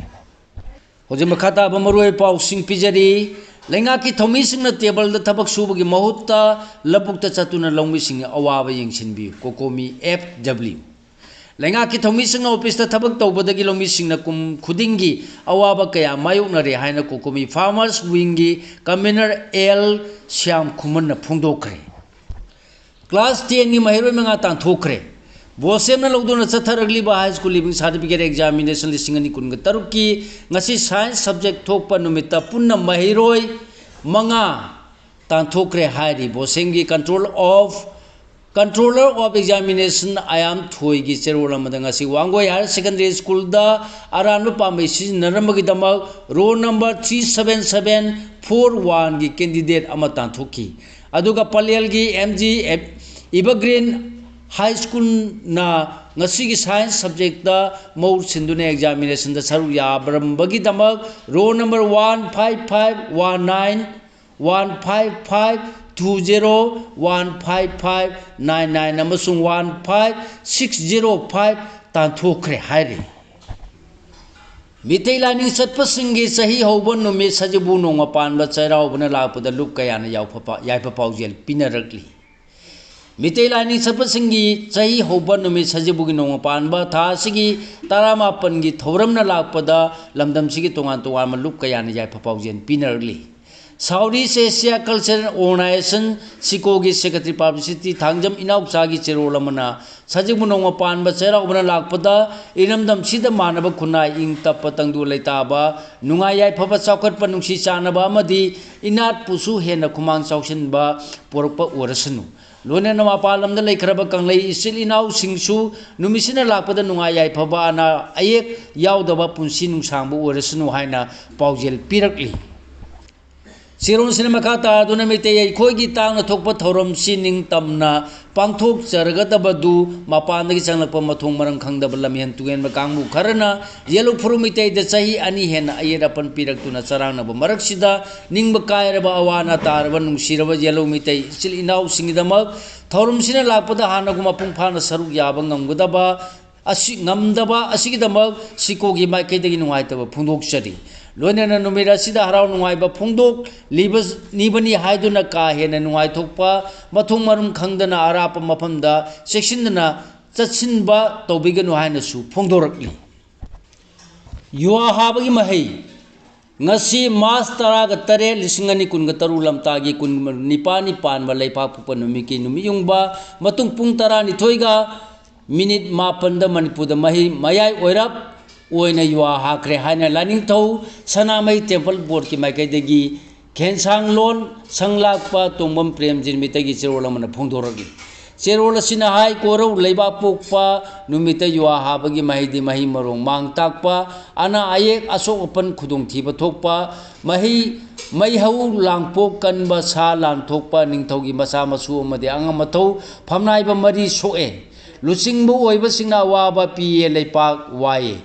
ꯍꯧꯖꯤꯛ ꯃꯈꯥ ꯇꯥꯕ ꯃꯔꯨꯑꯣꯏꯕ ꯄꯥꯎꯁꯤꯡ ꯄꯤꯖꯔꯤ꯫ ꯂꯩꯉꯥꯛꯀꯤ ꯊꯧꯃꯤꯁꯤꯡꯅ ꯇꯦꯕꯜꯗ ꯊꯕꯛ ꯁꯨꯕꯒꯤ ꯃꯍꯨꯠꯇ ꯂꯧꯕꯨꯛꯇ ꯆꯠꯇꯨꯅ ꯂꯧꯃꯤꯁꯤꯡꯒꯤ ꯑꯋꯥꯕ ꯌꯦꯡꯁꯤꯟꯕꯤꯌꯨ, COCOMI F W꯫ ꯂꯩꯉꯥꯛꯀꯤ ꯊꯧꯃꯤꯁꯤꯡꯅ ꯑꯣꯐꯤꯁꯇ ꯊꯕꯛ ꯇꯧꯕꯗꯒꯤ ꯂꯧꯃꯤꯁꯤꯡꯅ ꯀꯨꯝ ꯈꯨꯗꯤꯡꯒꯤ ꯑꯋꯥꯕ ꯀꯌꯥ ꯃꯥꯌꯣꯛꯅꯔꯦ ꯍꯥꯏꯅ COCOMI Farmers Wingꯒꯤ convener L Shyam ꯈꯨꯃꯟꯅ ꯐꯣꯡꯗꯣꯛꯈ꯭ꯔꯦ꯫ Class tenꯒꯤ ꯃꯍꯩꯔꯣꯏ ꯃꯉꯥ ꯇꯥꯟꯊꯣꯛꯈ꯭ꯔꯦ꯫ ꯕꯣꯁꯦꯝꯅ ꯂꯧꯗꯨꯅ ꯆꯠꯊꯔꯛꯂꯤꯕ High School Leaving Certificate Examination ꯂꯤꯁꯤꯡ ꯑꯅꯤ ꯀꯨꯟꯒ ꯇꯔꯨꯛꯀꯤ ꯉꯁꯤ Science subject ꯊꯣꯛꯄ ꯅꯨꯃꯤꯠꯇ ꯄꯨꯟꯅ ꯃꯍꯩꯔꯣꯏ ꯃꯉꯥ ꯇꯥꯟꯊꯣꯛꯈ꯭ꯔꯦ ꯍꯥꯏꯔꯤ꯫ ꯕꯣꯁꯦꯝꯒꯤ Control of, Controller of Examination ꯑꯌꯥꯝ ꯊꯣꯏꯒꯤ ꯆꯦꯔꯣꯜ ꯑꯃꯗ ꯉꯁꯤ ꯋꯥꯡꯒꯣꯏ Higher Secondary Schoolꯗ ꯑꯔꯥꯟꯕ ꯄꯥꯝꯕꯩ ꯁꯤꯖꯤꯟꯅꯔꯝꯕꯒꯤꯗꯃꯛ roll number three seven seven four oneꯒꯤ candidate ꯑꯃ ꯇꯥꯟꯊꯣꯛꯈꯤ꯫ ꯑꯗꯨꯒ ꯄꯂꯦꯜꯒꯤ MG Evergreen High Schoolꯅ ꯉꯁꯤꯒꯤ Science subjectꯇ ꯃꯍꯨꯠ ꯁꯤꯟꯗꯨꯅ examinationꯗ ꯁꯔꯨꯛ ꯌꯥꯕꯔꯝꯕꯒꯤꯗꯃꯛ roll number one five five one nine, one five five two zero, one five five nine nine ꯑꯃꯁꯨꯡ one five six zero five ꯇꯥꯟꯊꯣꯛꯈ꯭ꯔꯦ ꯍꯥꯏꯔꯤ꯫ ꯃꯤꯇꯩ ꯂꯥꯏꯅꯤꯡ ꯆꯠꯄꯁꯤꯡꯒꯤ ꯆꯍꯤ ꯍꯧꯕ ꯅꯨꯃꯤꯠ ꯁꯖꯤꯕꯨ ꯅꯣꯡꯃ ꯄꯥꯟꯕ ꯆꯩꯔꯥꯎꯕꯅ ꯂꯥꯛꯄꯗ ꯂꯨꯞ ꯀꯌꯥꯅ ꯌꯥꯏꯐ ꯄꯥ-, ꯌꯥꯏꯐ ꯄꯥꯎꯖꯦꯜ ꯄꯤꯅꯔꯛꯂꯤ꯫ ꯃꯤꯇꯩ ꯂꯥꯏꯅꯤꯡ ꯆꯠꯄꯁꯤꯡꯒꯤ ꯆꯍꯤ ꯍꯧꯕ ꯅꯨꯃꯤꯠ ꯁꯖꯤꯕꯨꯒꯤ ꯅꯣꯡꯃ ꯄꯥꯟꯕ ꯊꯥ ꯑꯁꯤꯒꯤ ꯇꯔꯥꯃꯥꯄꯟꯒꯤ ꯊꯧꯔꯝꯅ ꯂꯥꯛꯄꯗ ꯂꯝꯗꯝꯁꯤꯒꯤ ꯇꯣꯉꯥꯟ ꯇꯣꯉꯥꯟꯕ ꯂꯨꯞ ꯀꯌꯥꯅ ꯌꯥꯏꯐ ꯄꯥꯎꯖꯦꯜ ꯄꯤꯅꯔꯛꯂꯤ꯫ South East Asia Cultural Organization, ꯁꯤꯀꯣꯒꯤ secretary publicity Thangjam ꯏꯅꯥꯎꯆꯥꯒꯤ ꯆꯦꯔꯣꯜ ꯑꯃꯅ, ꯁꯖꯤꯕꯨ ꯅꯣꯡꯃ ꯄꯥꯟꯕ ꯆꯩꯔꯥꯎꯕꯅ ꯂꯥꯛꯄꯗ ꯏꯔꯝꯗꯝꯁꯤꯗ ꯃꯥꯟꯅꯕ ꯈꯨꯟꯅꯥꯏ, ꯏꯪ ꯇꯞꯄ ꯇꯪꯗꯨ ꯂꯩꯇꯥꯕ, ꯅꯨꯡꯉꯥꯏ ꯌꯥꯏꯐꯕ, ꯆꯥꯎꯈꯠꯄ, ꯅꯨꯡꯁꯤ ꯆꯥꯟꯅꯕ ꯑꯃꯗꯤ ꯏꯅꯥꯠꯄꯨꯁꯨ ꯍꯦꯟꯅ ꯈꯨꯃꯥꯡ ꯆꯥꯎꯁꯤꯟꯕ ꯄꯨꯔꯛꯄ ꯑꯣꯏꯔꯁꯅꯨ꯫ ꯂꯣꯏꯅꯅ ꯃꯄꯥꯟ ꯂꯝꯗ ꯂꯩꯈ꯭ꯔꯕ ꯀꯪꯂꯩ ꯏꯆꯤꯜ ꯏꯅꯥꯎꯁꯤꯡꯁꯨ ꯅꯨꯃꯤꯠꯁꯤꯅ ꯂꯥꯛꯄꯗ ꯅꯨꯡꯉꯥꯏ ꯌꯥꯏꯐꯕ, ꯑꯅꯥ ꯑꯌꯦꯛ ꯌꯥꯎꯗꯕ ꯄꯨꯟꯁꯤ ꯅꯨꯡꯁꯥꯡꯕ ꯑꯣꯏꯔꯁꯅꯨ ꯍꯥꯏꯅ ꯄꯥꯎꯖꯦꯜ ꯄꯤꯔꯛꯂꯤ꯫ ꯆꯦꯔꯣꯜꯁꯤꯅ ꯃꯈꯥ ꯇꯥꯗꯨꯅ ꯃꯩꯇꯩ ꯑꯩꯈꯣꯏꯒꯤ ꯇꯥꯡꯅ ꯊꯣꯛꯄ ꯊꯧꯔꯝꯁꯤ ꯅꯤꯡꯇꯝꯅ ꯄꯥꯡꯊꯣꯛꯆꯔꯒꯗꯕꯗꯨ ꯃꯄꯥꯟꯗꯒꯤ ꯆꯪꯂꯛꯄ ꯃꯊꯣꯡ ꯃꯔꯝ ꯈꯪꯗꯕ ꯂꯝꯍꯦꯟ ꯇꯨꯍꯦꯟꯕ ꯀꯥꯡꯕꯨ ꯈꯔꯅ ꯌꯦꯜꯂꯧ ꯐꯨꯔꯨ ꯃꯩꯇꯩꯗ ꯆꯍꯤ ꯑꯅꯤ ꯍꯦꯟꯅ ꯑꯌꯦꯠ ꯑꯄꯟ ꯄꯤꯔꯛꯇꯨꯅ ꯆꯔꯥꯡꯅꯕ ꯃꯔꯛꯁꯤꯗ ꯅꯤꯡꯕ ꯀꯥꯏꯔꯕ ꯑꯋꯥ ꯑꯅꯥ ꯇꯥꯔꯕ ꯅꯨꯡꯁꯤꯔꯕ ꯌꯦꯜꯂꯧ ꯃꯩꯇꯩ ꯏꯆꯤꯜ ꯏꯅꯥꯎꯁꯤꯡꯒꯤꯗꯃꯛ ꯊꯧꯔꯝꯁꯤꯅ ꯂꯥꯛꯄꯗ ꯍꯥꯟꯅꯒꯨꯝ ꯃꯄꯨꯡ ꯐꯥꯅ ꯁꯔꯨꯛ ꯌꯥꯕ ꯉꯝꯒꯗꯕ ꯑꯁꯤ, ꯉꯝꯗꯕ ꯑꯁꯤꯒꯤꯗꯃꯛ ꯁꯤꯀꯣꯒꯤ ꯃꯥꯏꯀꯩꯗꯒꯤ ꯅꯨꯡꯉꯥꯏꯇꯕ ꯐꯣꯡꯗꯣꯛꯆꯔꯤ꯫ ꯂꯣꯏꯅꯅ ꯅꯨꯃꯤꯠ ꯑꯁꯤꯗ ꯍꯔꯥꯎ ꯅꯨꯡꯉꯥꯏꯕ ꯐꯣꯡꯗꯣꯛꯂꯤꯕꯅꯤ ꯍꯥꯏꯗꯨꯅ ꯀꯥ ꯍꯦꯟꯅ ꯅꯨꯡꯉꯥꯏꯊꯣꯛꯄ, ꯃꯊꯣꯡ ꯃꯔꯝ ꯈꯪꯗꯅ ꯑꯔꯥꯞꯄ ꯃꯐꯝꯗ ꯆꯦꯛꯁꯤꯟꯗꯅ ꯆꯠꯁꯤꯟꯕ ꯇꯧꯕꯤꯒꯅꯨ ꯍꯥꯏꯅꯁꯨ ꯐꯣꯡꯗꯣꯔꯛꯂꯤ꯫ ꯌꯨꯍꯥ ꯍꯥꯕꯒꯤ ꯃꯍꯩ꯫ ꯉꯁꯤ ꯃꯥꯔꯆ ꯇꯔꯥꯒ ꯇꯔꯦꯠ, ꯂꯤꯁꯤꯡ ꯑꯅꯤ ꯀꯨꯟꯒ ꯇꯔꯨꯛ, ꯂꯝꯇꯥꯒꯤ ꯀꯨꯟ ꯅꯤꯄꯥꯜꯅꯤ ꯄꯥꯟꯕ ꯂꯩꯄꯥꯛꯄꯣꯛꯄ ꯅꯨꯃꯤꯠꯀꯤ ꯅꯨꯃꯤꯠꯌꯨꯡꯕ ꯃꯇꯨꯡ ꯄꯨꯡ ꯇꯔꯥꯅꯤꯊꯣꯏꯒ ꯃꯤꯅꯤꯠ ꯃꯥꯄꯟꯗ ꯃꯅꯤꯄꯨꯔꯗ ꯃꯍꯩ ꯃꯌꯥꯏ ꯑꯣꯏꯔꯞ ꯑꯣꯏꯅ ꯌꯨꯍꯥ ꯍꯥꯈ꯭ꯔꯦ ꯍꯥꯏꯅ ꯂꯥꯏꯅꯤꯡꯊꯧ ꯁꯅꯥꯃꯍꯤ ꯇꯦꯝꯄꯜ ꯕꯣꯔꯗꯀꯤ ꯃꯥꯏꯀꯩꯗꯒꯤ ꯈꯦꯟꯁꯥꯡꯂꯣꯟ ꯁꯪꯂꯥꯛꯄ ꯇꯣꯡꯕꯝ ꯄ꯭ꯔꯦꯝꯖꯤꯠ ꯃꯩꯇꯩꯒꯤ ꯆꯦꯔꯣꯜ ꯑꯃꯅ ꯐꯣꯡꯗꯣꯔꯛꯂꯤ꯫ ꯆꯦꯔꯣꯜ ꯑꯁꯤꯅ ꯍꯥꯏ, ꯀꯣꯔꯧ ꯂꯩꯕꯥꯛꯄꯣꯛꯄ ꯅꯨꯃꯤꯠꯇ ꯌꯨꯍꯥ ꯍꯥꯕꯒꯤ ꯃꯍꯩꯗꯤ ꯃꯍꯩ ꯃꯔꯣꯡ ꯃꯥꯡ ꯇꯥꯛꯄ, ꯑꯅꯥ ꯑꯌꯦꯛ, ꯑꯁꯣꯛ ꯑꯄꯟ, ꯈꯨꯗꯣꯡꯊꯤꯕ ꯊꯣꯛꯄ, ꯃꯍꯩ, ꯃꯩꯍꯧ ꯂꯥꯡꯄꯣꯛ ꯀꯟꯕ, ꯁꯥ ꯂꯥꯟ ꯊꯣꯛꯄ, ꯅꯤꯡꯊꯧꯒꯤ ꯃꯆꯥ ꯃꯁꯨ ꯑꯃꯗꯤ ꯑꯉꯝ ꯑꯊꯧ ꯐꯝꯅꯥꯏꯕ ꯃꯔꯤ ꯁꯣꯛꯑꯦ꯫ ꯂꯨꯆꯤꯡꯕ ꯑꯣꯏꯕꯁꯤꯡꯅ ꯑꯋꯥꯕ ꯄꯤꯌꯦ, ꯂꯩꯄꯥꯛ ꯋꯥꯏꯌꯦ꯫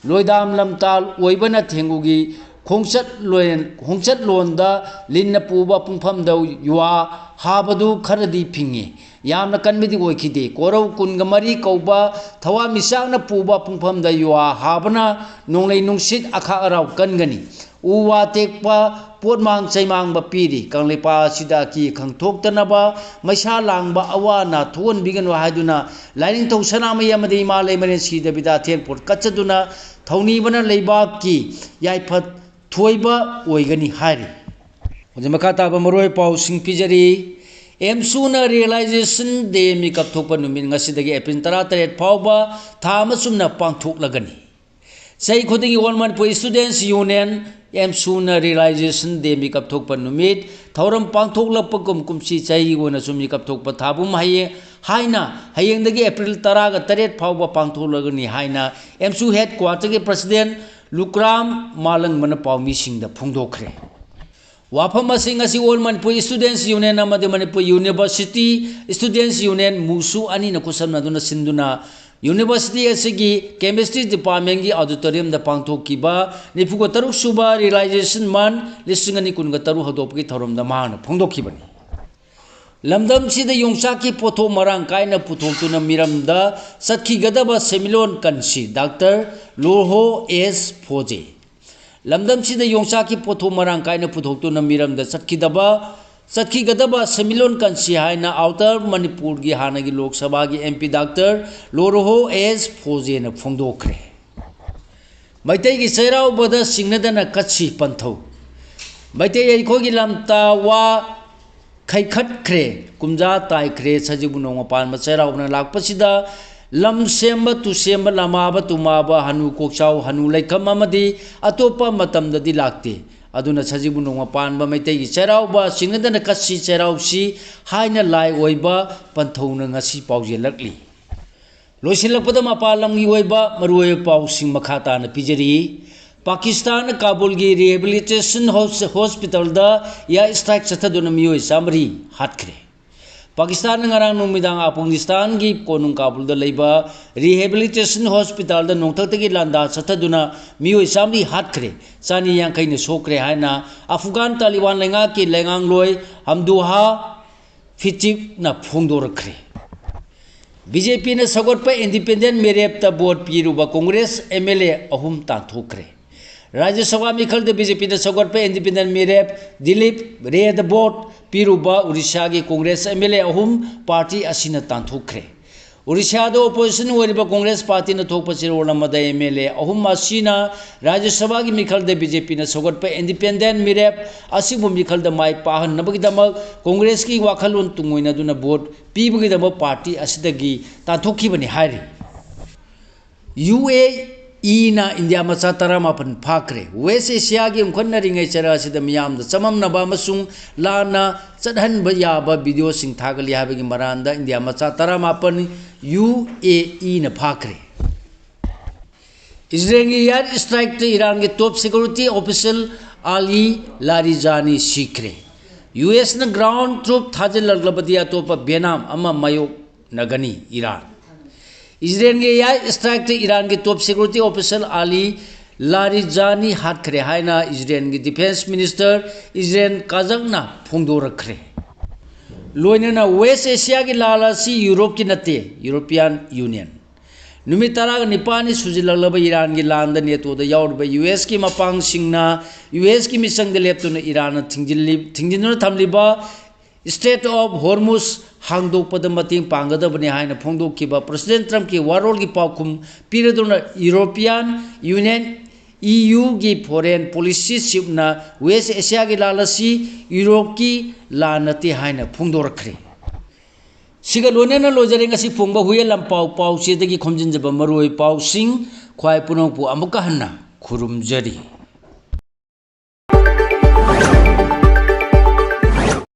ꯂꯣꯏꯗꯥꯝ ꯂꯝꯇꯥꯜ ꯑꯣꯏꯕꯅ ꯊꯦꯡꯒꯨꯒꯤ ꯈꯣꯡꯆꯠꯂꯣꯟ-, ꯈꯣꯡꯆꯠꯂꯣꯟꯗ ꯂꯤꯟꯅ ꯄꯨꯕ ꯄꯨꯡꯐꯝꯗ ꯌꯨꯍꯥ ꯍꯥꯕꯗꯨ ꯈꯔꯗꯤ ꯐꯤꯡꯉꯤ꯫ ꯌꯥꯝꯅ ꯀꯟꯕꯗꯤ ꯑꯣꯏꯈꯤꯗꯦ꯫ ꯀꯣꯔꯧ ꯀꯨꯟꯒ ꯃꯔꯤ ꯀꯧꯕ ꯊꯋꯥꯟꯃꯤꯆꯥꯛꯅ ꯄꯨꯕ ꯄꯨꯡꯐꯝꯗ ꯌꯨꯍꯥ ꯍꯥꯕꯅ ꯅꯣꯡꯂꯩ ꯅꯨꯡꯁꯤꯠ ꯑꯈꯥꯛ ꯑꯔꯥꯎ ꯀꯟꯒꯅꯤ꯫ ꯎ ꯋꯥ ꯇꯦꯛꯄ, ꯄꯣꯠꯃꯥꯡ ꯆꯩꯃꯥꯡꯕ ꯄꯤꯔꯤ꯫ ꯀꯪꯂꯩꯄꯥꯛ ꯑꯁꯤꯗ ꯑꯀꯤ ꯑꯈꯪ ꯊꯣꯛꯇꯅꯕ, ꯃꯩꯁꯥ ꯂꯥꯡꯕ, ꯑꯋꯥ ꯑꯅꯥ ꯊꯣꯛꯍꯟꯕꯤꯒꯅꯨ ꯍꯥꯏꯗꯨꯅ ꯂꯥꯏꯅꯤꯡꯊꯧ ꯁꯅꯥꯃꯍꯤ ꯑꯃꯗꯤ ꯏꯃꯥ ꯂꯩꯃꯔꯦꯟ ꯁꯤꯗꯕꯤꯗ ꯑꯊꯦꯜ ꯄꯣꯠ ꯀꯠꯆꯗꯨꯅ ꯊꯧꯅꯤꯕꯅ ꯂꯩꯕꯥꯛꯀꯤ ꯌꯥꯏꯐ ꯊꯣꯏꯕ ꯑꯣꯏꯒꯅꯤ ꯍꯥꯏꯔꯤ꯫ ꯍꯧꯖꯤꯛ ꯃꯈꯥ ꯇꯥꯕ ꯃꯔꯨꯑꯣꯏꯕ ꯄꯥꯎꯁꯤꯡ ꯄꯤꯖꯔꯤ꯫ ꯑꯦꯝꯁꯨꯅ Realization Day ꯃꯤꯀꯞ ꯊꯣꯛꯄ ꯅꯨꯃꯤꯠ ꯉꯁꯤꯗꯒꯤ ꯑꯦꯄ꯭ꯔꯤꯜ ꯇꯔꯥꯇꯔꯦꯠ ꯐꯥꯎꯕ ꯊꯥ ꯑꯃ ꯆꯨꯝꯅ ꯄꯥꯡꯊꯣꯛꯂꯒꯅꯤ꯫ ꯆꯍꯤ ꯈꯨꯗꯤꯡꯒꯤ All Manipur Students Union, ꯑꯦꯝꯁꯨꯅ Realization Day ꯃꯤꯀꯞ ꯊꯣꯛꯄ ꯅꯨꯃꯤꯠ ꯊꯧꯔꯝ ꯄꯥꯡꯊꯣꯛꯂꯛꯄꯒꯨꯝ ꯀꯨꯝꯁꯤ ꯆꯍꯤꯒꯤ ꯑꯣꯏꯅꯁꯨ ꯃꯤꯀꯞ ꯊꯣꯛꯄ ꯊꯥꯕꯨꯝ ꯍꯌꯦꯡ ꯍꯥꯏꯅ ꯍꯌꯦꯡꯗꯒꯤ ꯑꯦꯄ꯭ꯔꯤꯜ ꯇꯔꯥꯒ ꯇꯔꯦꯠ ꯐꯥꯎꯕ ꯄꯥꯡꯊꯣꯛꯂꯒꯅꯤ ꯍꯥꯏꯅ ꯑꯦꯝꯁꯨ headquarterꯒꯤ president ꯂꯨꯀ꯭ꯔꯥꯝ ꯃꯥꯂꯪꯕꯅ ꯄꯥꯎꯃꯤꯁꯤꯡꯗ ꯐꯣꯡꯗꯣꯛꯈ꯭ꯔꯦ꯫ ꯋꯥꯐꯝ ꯑꯁꯤ ꯉꯁꯤ All Manipur Students Union ꯑꯃꯗꯤ Manipur University Students Union, ꯃꯨꯁꯨ ꯑꯅꯤꯅ ꯈꯨꯠꯁꯝꯅꯗꯨꯅ ꯁꯤꯟꯗꯨꯅ university ꯑꯁꯤꯒꯤ chemistry departmentꯒꯤ auditoriumꯗ ꯄꯥꯡꯊꯣꯛꯈꯤꯕ ꯅꯤꯐꯨꯒ ꯇꯔꯨꯛ ꯁꯨꯕ Realization Month ꯂꯤꯁꯤꯡ ꯑꯅꯤ ꯀꯨꯟꯒ ꯇꯔꯨꯛ ꯍꯧꯗꯣꯛꯄꯒꯤ ꯊꯧꯔꯝꯗ ꯃꯍꯥꯛꯅ ꯐꯣꯡꯗꯣꯛꯈꯤꯕꯅꯤ꯫ ꯂꯝꯗꯝꯁꯤꯗ ꯌꯣꯡꯆꯥꯛꯀꯤ ꯄꯣꯠꯊꯣꯛ ꯃꯔꯥꯡ ꯀꯥꯏꯅ ꯄꯨꯊꯣꯛꯇꯨꯅ ꯃꯤꯔꯝꯗ ꯆꯠꯈꯤꯒꯗꯕ ꯁꯦꯟꯃꯤꯠꯂꯣꯟ ꯀꯟꯁꯤ ꯗꯥꯛꯇꯔ ꯂꯣꯔꯍꯣ ꯑꯦꯁ ꯐꯣꯖꯦ꯫ ꯂꯝꯗꯝꯁꯤꯗ ꯌꯣꯡꯆꯥꯛꯀꯤ ꯄꯣꯠꯊꯣꯛ ꯃꯔꯥꯡ ꯀꯥꯏꯅ ꯄꯨꯊꯣꯛꯇꯨꯅ ꯃꯤꯔꯝꯗ ꯆꯠꯈꯤꯗꯕ, ꯆꯠꯈꯤꯒꯗꯕ ꯁꯦꯟꯃꯤꯠꯂꯣꯟ ꯀꯟꯁꯤ ꯍꯥꯏꯅ Outer ꯃꯅꯤꯄꯨꯔꯒꯤ ꯍꯥꯟꯅꯒꯤ ꯂꯣꯛ ꯁꯚꯥꯒꯤ MP ꯗꯥꯛꯇꯔ ꯂꯣꯔꯍꯣ ꯑꯦꯁ ꯐꯣꯖꯦꯅ ꯐꯣꯡꯗꯣꯛꯈ꯭ꯔꯦ꯫ ꯃꯩꯇꯩꯒꯤ ꯆꯩꯔꯥꯎꯕꯗ ꯆꯤꯡꯅꯗꯅ ꯀꯠꯁꯤ ꯄꯟꯊꯧ꯫ ꯃꯩꯇꯩ ꯑꯩꯈꯣꯏꯒꯤ ꯂꯝꯇꯥ ꯋꯥ ꯈꯩꯈꯠꯈ꯭ꯔꯦ, ꯀꯨꯝꯖꯥ ꯇꯥꯏꯈ꯭ꯔꯦ, ꯁꯖꯤꯕꯨ ꯅꯣꯡꯃ ꯄꯥꯟꯕ ꯆꯩꯔꯥꯎꯕꯅ ꯂꯥꯛꯄꯁꯤꯗ ꯂꯝ ꯁꯦꯝꯕ, ꯇꯨ ꯁꯦꯝꯕ, ꯂꯃꯥꯕ, ꯇꯨꯃꯥꯕ, ꯍꯅꯨ ꯀꯣꯛꯆꯥꯎ, ꯍꯅꯨ ꯂꯩꯈꯝ ꯑꯃꯗꯤ ꯑꯇꯣꯞꯄ ꯃꯇꯝꯗꯗꯤ ꯂꯥꯛꯇꯦ꯫ ꯑꯗꯨꯅ ꯁꯖꯤꯕꯨ ꯅꯣꯡꯃ ꯄꯥꯟꯕ ꯃꯩꯇꯩꯒꯤ ꯆꯩꯔꯥꯎꯕ ꯆꯤꯡꯅꯗꯅ ꯀꯠꯁꯤ ꯆꯩꯔꯥꯎꯁꯤ ꯍꯥꯏꯅ ꯂꯥꯏ ꯑꯣꯏꯕ ꯄꯟꯊꯧꯅ ꯉꯁꯤ ꯄꯥꯎꯖꯦꯜꯂꯛꯂꯤ꯫ ꯂꯣꯏꯁꯤꯜꯂꯛꯄꯗ ꯃꯄꯥꯟ ꯂꯝꯒꯤ ꯑꯣꯏꯕ ꯃꯔꯨꯑꯣꯏꯕ ꯄꯥꯎꯁꯤꯡ ꯃꯈꯥ ꯇꯥꯅ ꯄꯤꯖꯔꯤ꯫ ꯄꯥꯀꯤꯁꯇꯥꯟꯅ ꯀꯥꯕꯨꯜꯒꯤ rehabilitation hospitalꯗ air strike ꯆꯠꯊꯗꯨꯅ ꯃꯤꯑꯣꯏ ꯆꯥꯃꯔꯤ ꯍꯥꯠꯈ꯭ꯔꯦ꯫ ꯄꯥꯀꯤꯁꯇꯥꯟꯅ ꯉꯔꯥꯡ ꯅꯨꯃꯤꯗꯥꯡ ꯑꯐꯒꯥꯅꯤꯁꯇꯥꯟꯒꯤ ꯀꯣꯅꯨꯡ ꯀꯥꯕꯨꯜꯗ ꯂꯩꯕ rehabilitation hospitalꯗ ꯅꯣꯡꯊꯛꯇꯒꯤ ꯂꯥꯟꯗꯥ ꯆꯠꯊꯗꯨꯅ ꯃꯤꯑꯣꯏ ꯆꯥꯃꯔꯤ ꯍꯥꯠꯈ꯭ꯔꯦ, ꯆꯅꯤ ꯌꯥꯡꯈꯩꯅ ꯁꯣꯛꯈ꯭ꯔꯦ ꯍꯥꯏꯅ ꯑꯐꯒꯥꯟ ꯇꯥꯂꯤꯕꯥꯟ ꯂꯩꯉꯥꯛꯀꯤ ꯂꯩꯉꯥꯡꯂꯣꯏ ꯍꯝꯗꯨꯍꯥ ꯐꯤꯆꯤꯞꯅ ꯐꯣꯡꯗꯣꯔꯛꯈ꯭ꯔꯦ꯫ BJPꯅ ꯁꯧꯒꯠꯄ independent ꯃꯤꯔꯦꯞꯇ vote ꯄꯤꯔꯨꯕ Congress MLA ꯑꯍꯨꯝ ꯇꯥꯟꯊꯣꯛꯈ꯭ꯔꯦ꯫ ꯔꯥꯖ꯭ꯌ ꯁꯚꯥ ꯃꯤꯈꯜꯗ BJPꯅ ꯁꯧꯒꯠꯄ independent ꯃꯤꯔꯦꯞ Dilip red vote ꯄꯤꯔꯨꯕ Odishaꯒꯤ Congress MLA ꯑꯍꯨꯝ party ꯑꯁꯤꯅ ꯇꯥꯟꯊꯣꯛꯈ꯭ꯔꯦ꯫ ꯑꯣꯔꯤꯁꯥꯗ ꯑꯣꯄꯣꯖꯤꯁꯟ ꯑꯣꯏꯔꯤꯕ ꯀꯣꯡꯒ꯭ꯔꯦꯁ ꯄꯥꯔꯇꯤꯅ ꯊꯣꯛꯄ ꯆꯦꯔꯣꯜ ꯑꯃꯗ ꯑꯦꯝ ꯑꯦꯜ ꯑꯦ ꯑꯍꯨꯝ ꯑꯁꯤꯅ ꯔꯥꯖ꯭ꯌ ꯁꯚꯥꯒꯤ ꯃꯤꯈꯜꯗ ꯕꯤ ꯖꯦ ꯄꯤꯅ ꯁꯧꯒꯠꯄ ꯏꯟꯗꯤꯄꯦꯟꯗꯦꯟꯠ ꯃꯤꯔꯦꯞ ꯑꯁꯤꯕꯨ ꯃꯤꯈꯜꯗ ꯃꯥꯏ ꯄꯥꯛꯍꯟꯅꯕꯒꯤꯗꯃꯛ ꯀꯣꯡꯒ꯭ꯔꯦꯁꯀꯤ ꯋꯥꯈꯜꯂꯣꯟ ꯇꯨꯡꯑꯣꯏꯅꯗꯨꯅ ꯚꯣꯠ ꯄꯤꯕꯒꯤꯗꯃꯛ ꯄꯥꯔꯇꯤ ꯑꯁꯤꯗꯒꯤ ꯇꯥꯟꯊꯣꯛꯈꯤꯕꯅꯤ ꯍꯥꯏꯔꯤ꯫ ꯌꯨ ꯑꯦ ꯏꯅ ꯏꯟꯗꯤꯌꯥ ꯃꯆꯥ ꯇꯔꯥꯃꯥꯄꯟ ꯐꯥꯈ꯭ꯔꯦ꯫ ꯋꯦꯁ ꯑꯦꯁꯤꯌꯥꯒꯤ ꯎꯪꯈꯠꯅꯔꯤꯉꯩ ꯆꯔꯥ ꯑꯁꯤꯗ ꯃꯤꯌꯥꯝꯗ ꯆꯃꯝꯅꯕ ꯑꯃꯁꯨꯡ ꯂꯥꯟꯅ ꯆꯠꯍꯟꯕ ꯌꯥꯕ ꯚꯤꯗꯤꯑꯣꯁꯤꯡ ꯊꯥꯒꯠꯂꯤ ꯍꯥꯏꯕꯒꯤ ꯃꯔꯥꯜꯗ ꯏꯟꯗꯤꯌꯥ ꯃꯆꯥ ꯇꯔꯥꯃꯥꯄꯟ ꯌꯨ ꯑꯦ ꯏꯅ ꯐꯥꯈ꯭ꯔꯦ꯫ ꯏꯖꯔꯦꯜꯒꯤ ꯑꯦꯌꯔ ꯁ꯭ꯇ꯭ꯔꯥꯏꯛꯇ ꯏꯔꯥꯟꯒꯤ ꯇꯣꯞ ꯁꯦꯀ꯭ꯌꯨꯔꯤꯇꯤ ꯑꯣꯐꯤꯁꯤꯌꯦꯜ ꯑꯂꯤ ꯂꯥꯔꯤꯖꯥꯅꯤ ꯁꯤꯈ꯭ꯔꯦ꯫ ꯌꯨ ꯑꯦꯁꯅ ꯒ꯭ꯔꯥꯎꯟ ꯇ꯭ꯔꯨꯞ ꯊꯥꯖꯤꯜꯂꯛꯂꯕꯗꯤ ꯑꯇꯣꯞꯄ ꯕꯦꯅꯥꯝ ꯑꯃ ꯃꯥꯌꯣꯛꯅꯒꯅꯤ ꯏꯔꯥꯟ꯫ ꯏꯖꯔꯦꯜꯒꯤ ꯑꯦꯌꯔ ꯁ꯭ꯇ꯭ꯔꯥꯏꯛꯇ ꯏꯔꯥꯟꯒꯤ ꯇꯣꯞ ꯁꯦꯀ꯭ꯌꯨꯔꯤꯇꯤ ꯑꯣꯐꯤꯁꯤꯌꯦꯜ ꯑꯂꯤ ꯂꯥꯔꯤꯖꯥꯅꯤ ꯍꯥꯠꯈ꯭ꯔꯦ ꯍꯥꯏꯅ ꯏꯖꯔꯦꯜꯒꯤ ꯗꯤꯐꯦꯟꯁ ꯃꯤꯅꯤꯁꯇꯔ ꯏꯖꯔꯦꯜ ꯀꯥꯖꯛꯅ ꯐꯣꯡꯗꯣꯔꯛꯈ꯭ꯔꯦ꯫ ꯂꯣꯏꯅꯅ ꯋꯦꯁ ꯑꯦꯁꯤꯌꯥꯒꯤ ꯂꯥꯜ ꯑꯁꯤ ꯌꯨꯔꯣꯞꯀꯤ ꯅꯠꯇꯦ, ꯌꯨꯔꯣꯄꯤꯌꯥꯟ ꯌꯨꯅꯤꯌꯟ꯫ ꯅꯨꯃꯤꯠ ꯇꯔꯥꯒ ꯅꯤꯄꯥꯜꯅꯤ ꯁꯨꯖꯤꯜꯂꯛꯂꯕ ꯏꯔꯥꯟꯒꯤ ꯂꯥꯟꯗ ꯅꯦꯇꯣꯗ ꯌꯥꯎꯔꯤꯕ ꯌꯨ ꯑꯦꯁꯀꯤ ꯃꯄꯥꯡꯁꯤꯡꯅ ꯌꯨ ꯑꯦꯁꯀꯤ ꯃꯤꯆꯪꯗ ꯂꯦꯞꯇꯨꯅ ꯏꯔꯥꯟꯅ ꯊꯤꯡꯖꯤꯜꯂꯤ-, ꯊꯤꯡꯖꯤꯟꯗꯨꯅ ꯊꯝꯂꯤꯕ ꯁ꯭ꯇ꯭ꯔꯦꯠ ꯑꯣꯐ ꯍꯣꯔꯃꯨꯖ ꯍꯥꯡꯗꯣꯛꯄꯗ ꯃꯇꯦꯡ ꯄꯥꯡꯒꯗꯕꯅꯤ ꯍꯥꯏꯅ ꯐꯣꯡꯗꯣꯛꯈꯤꯕ ꯄ꯭ꯔꯁꯤꯗꯦꯟꯠ ꯇ꯭ꯔꯝꯞꯀꯤ ꯋꯥꯔꯣꯜꯒꯤ ꯄꯥꯎꯈꯨꯝ ꯄꯤꯔꯗꯨꯅ ꯌꯨꯔꯣꯄꯤꯌꯥꯟ ꯌꯨꯅꯤꯌꯟ, ꯏ ꯌꯨꯒꯤ ꯐꯣꯔꯦꯟ ꯄꯣꯂꯤꯁꯤ ꯆꯤꯐꯅ ꯋꯦꯁ ꯑꯦꯁꯤꯌꯥꯒꯤ ꯂꯥꯟ ꯑꯁꯤ ꯌꯨꯔꯣꯞꯀꯤ ꯂꯥꯟ ꯅꯠꯇꯦ ꯍꯥꯏꯅ ꯐꯣꯡꯗꯣꯔꯛꯈ꯭ꯔꯦ꯫ ꯁꯤꯒ ꯂꯣꯏꯅꯅ ꯂꯣꯏꯖꯔꯦ ꯉꯁꯤ ꯐꯣꯡꯕ ꯍꯨꯏꯌꯦꯟ ꯂꯥꯟꯄꯥꯎ ꯄꯥꯎꯆꯦꯗꯒꯤ ꯈꯣꯝꯖꯤꯟꯖꯕ ꯃꯔꯨꯑꯣꯏ ꯄꯥꯎꯁꯤꯡ꯫ ꯈ꯭ꯋꯥꯏ ꯄꯨꯝꯅꯃꯛꯄꯨ ꯑꯃꯨꯛꯀ ꯍꯟꯅ ꯈꯨꯔꯨꯝꯖꯔꯤ꯫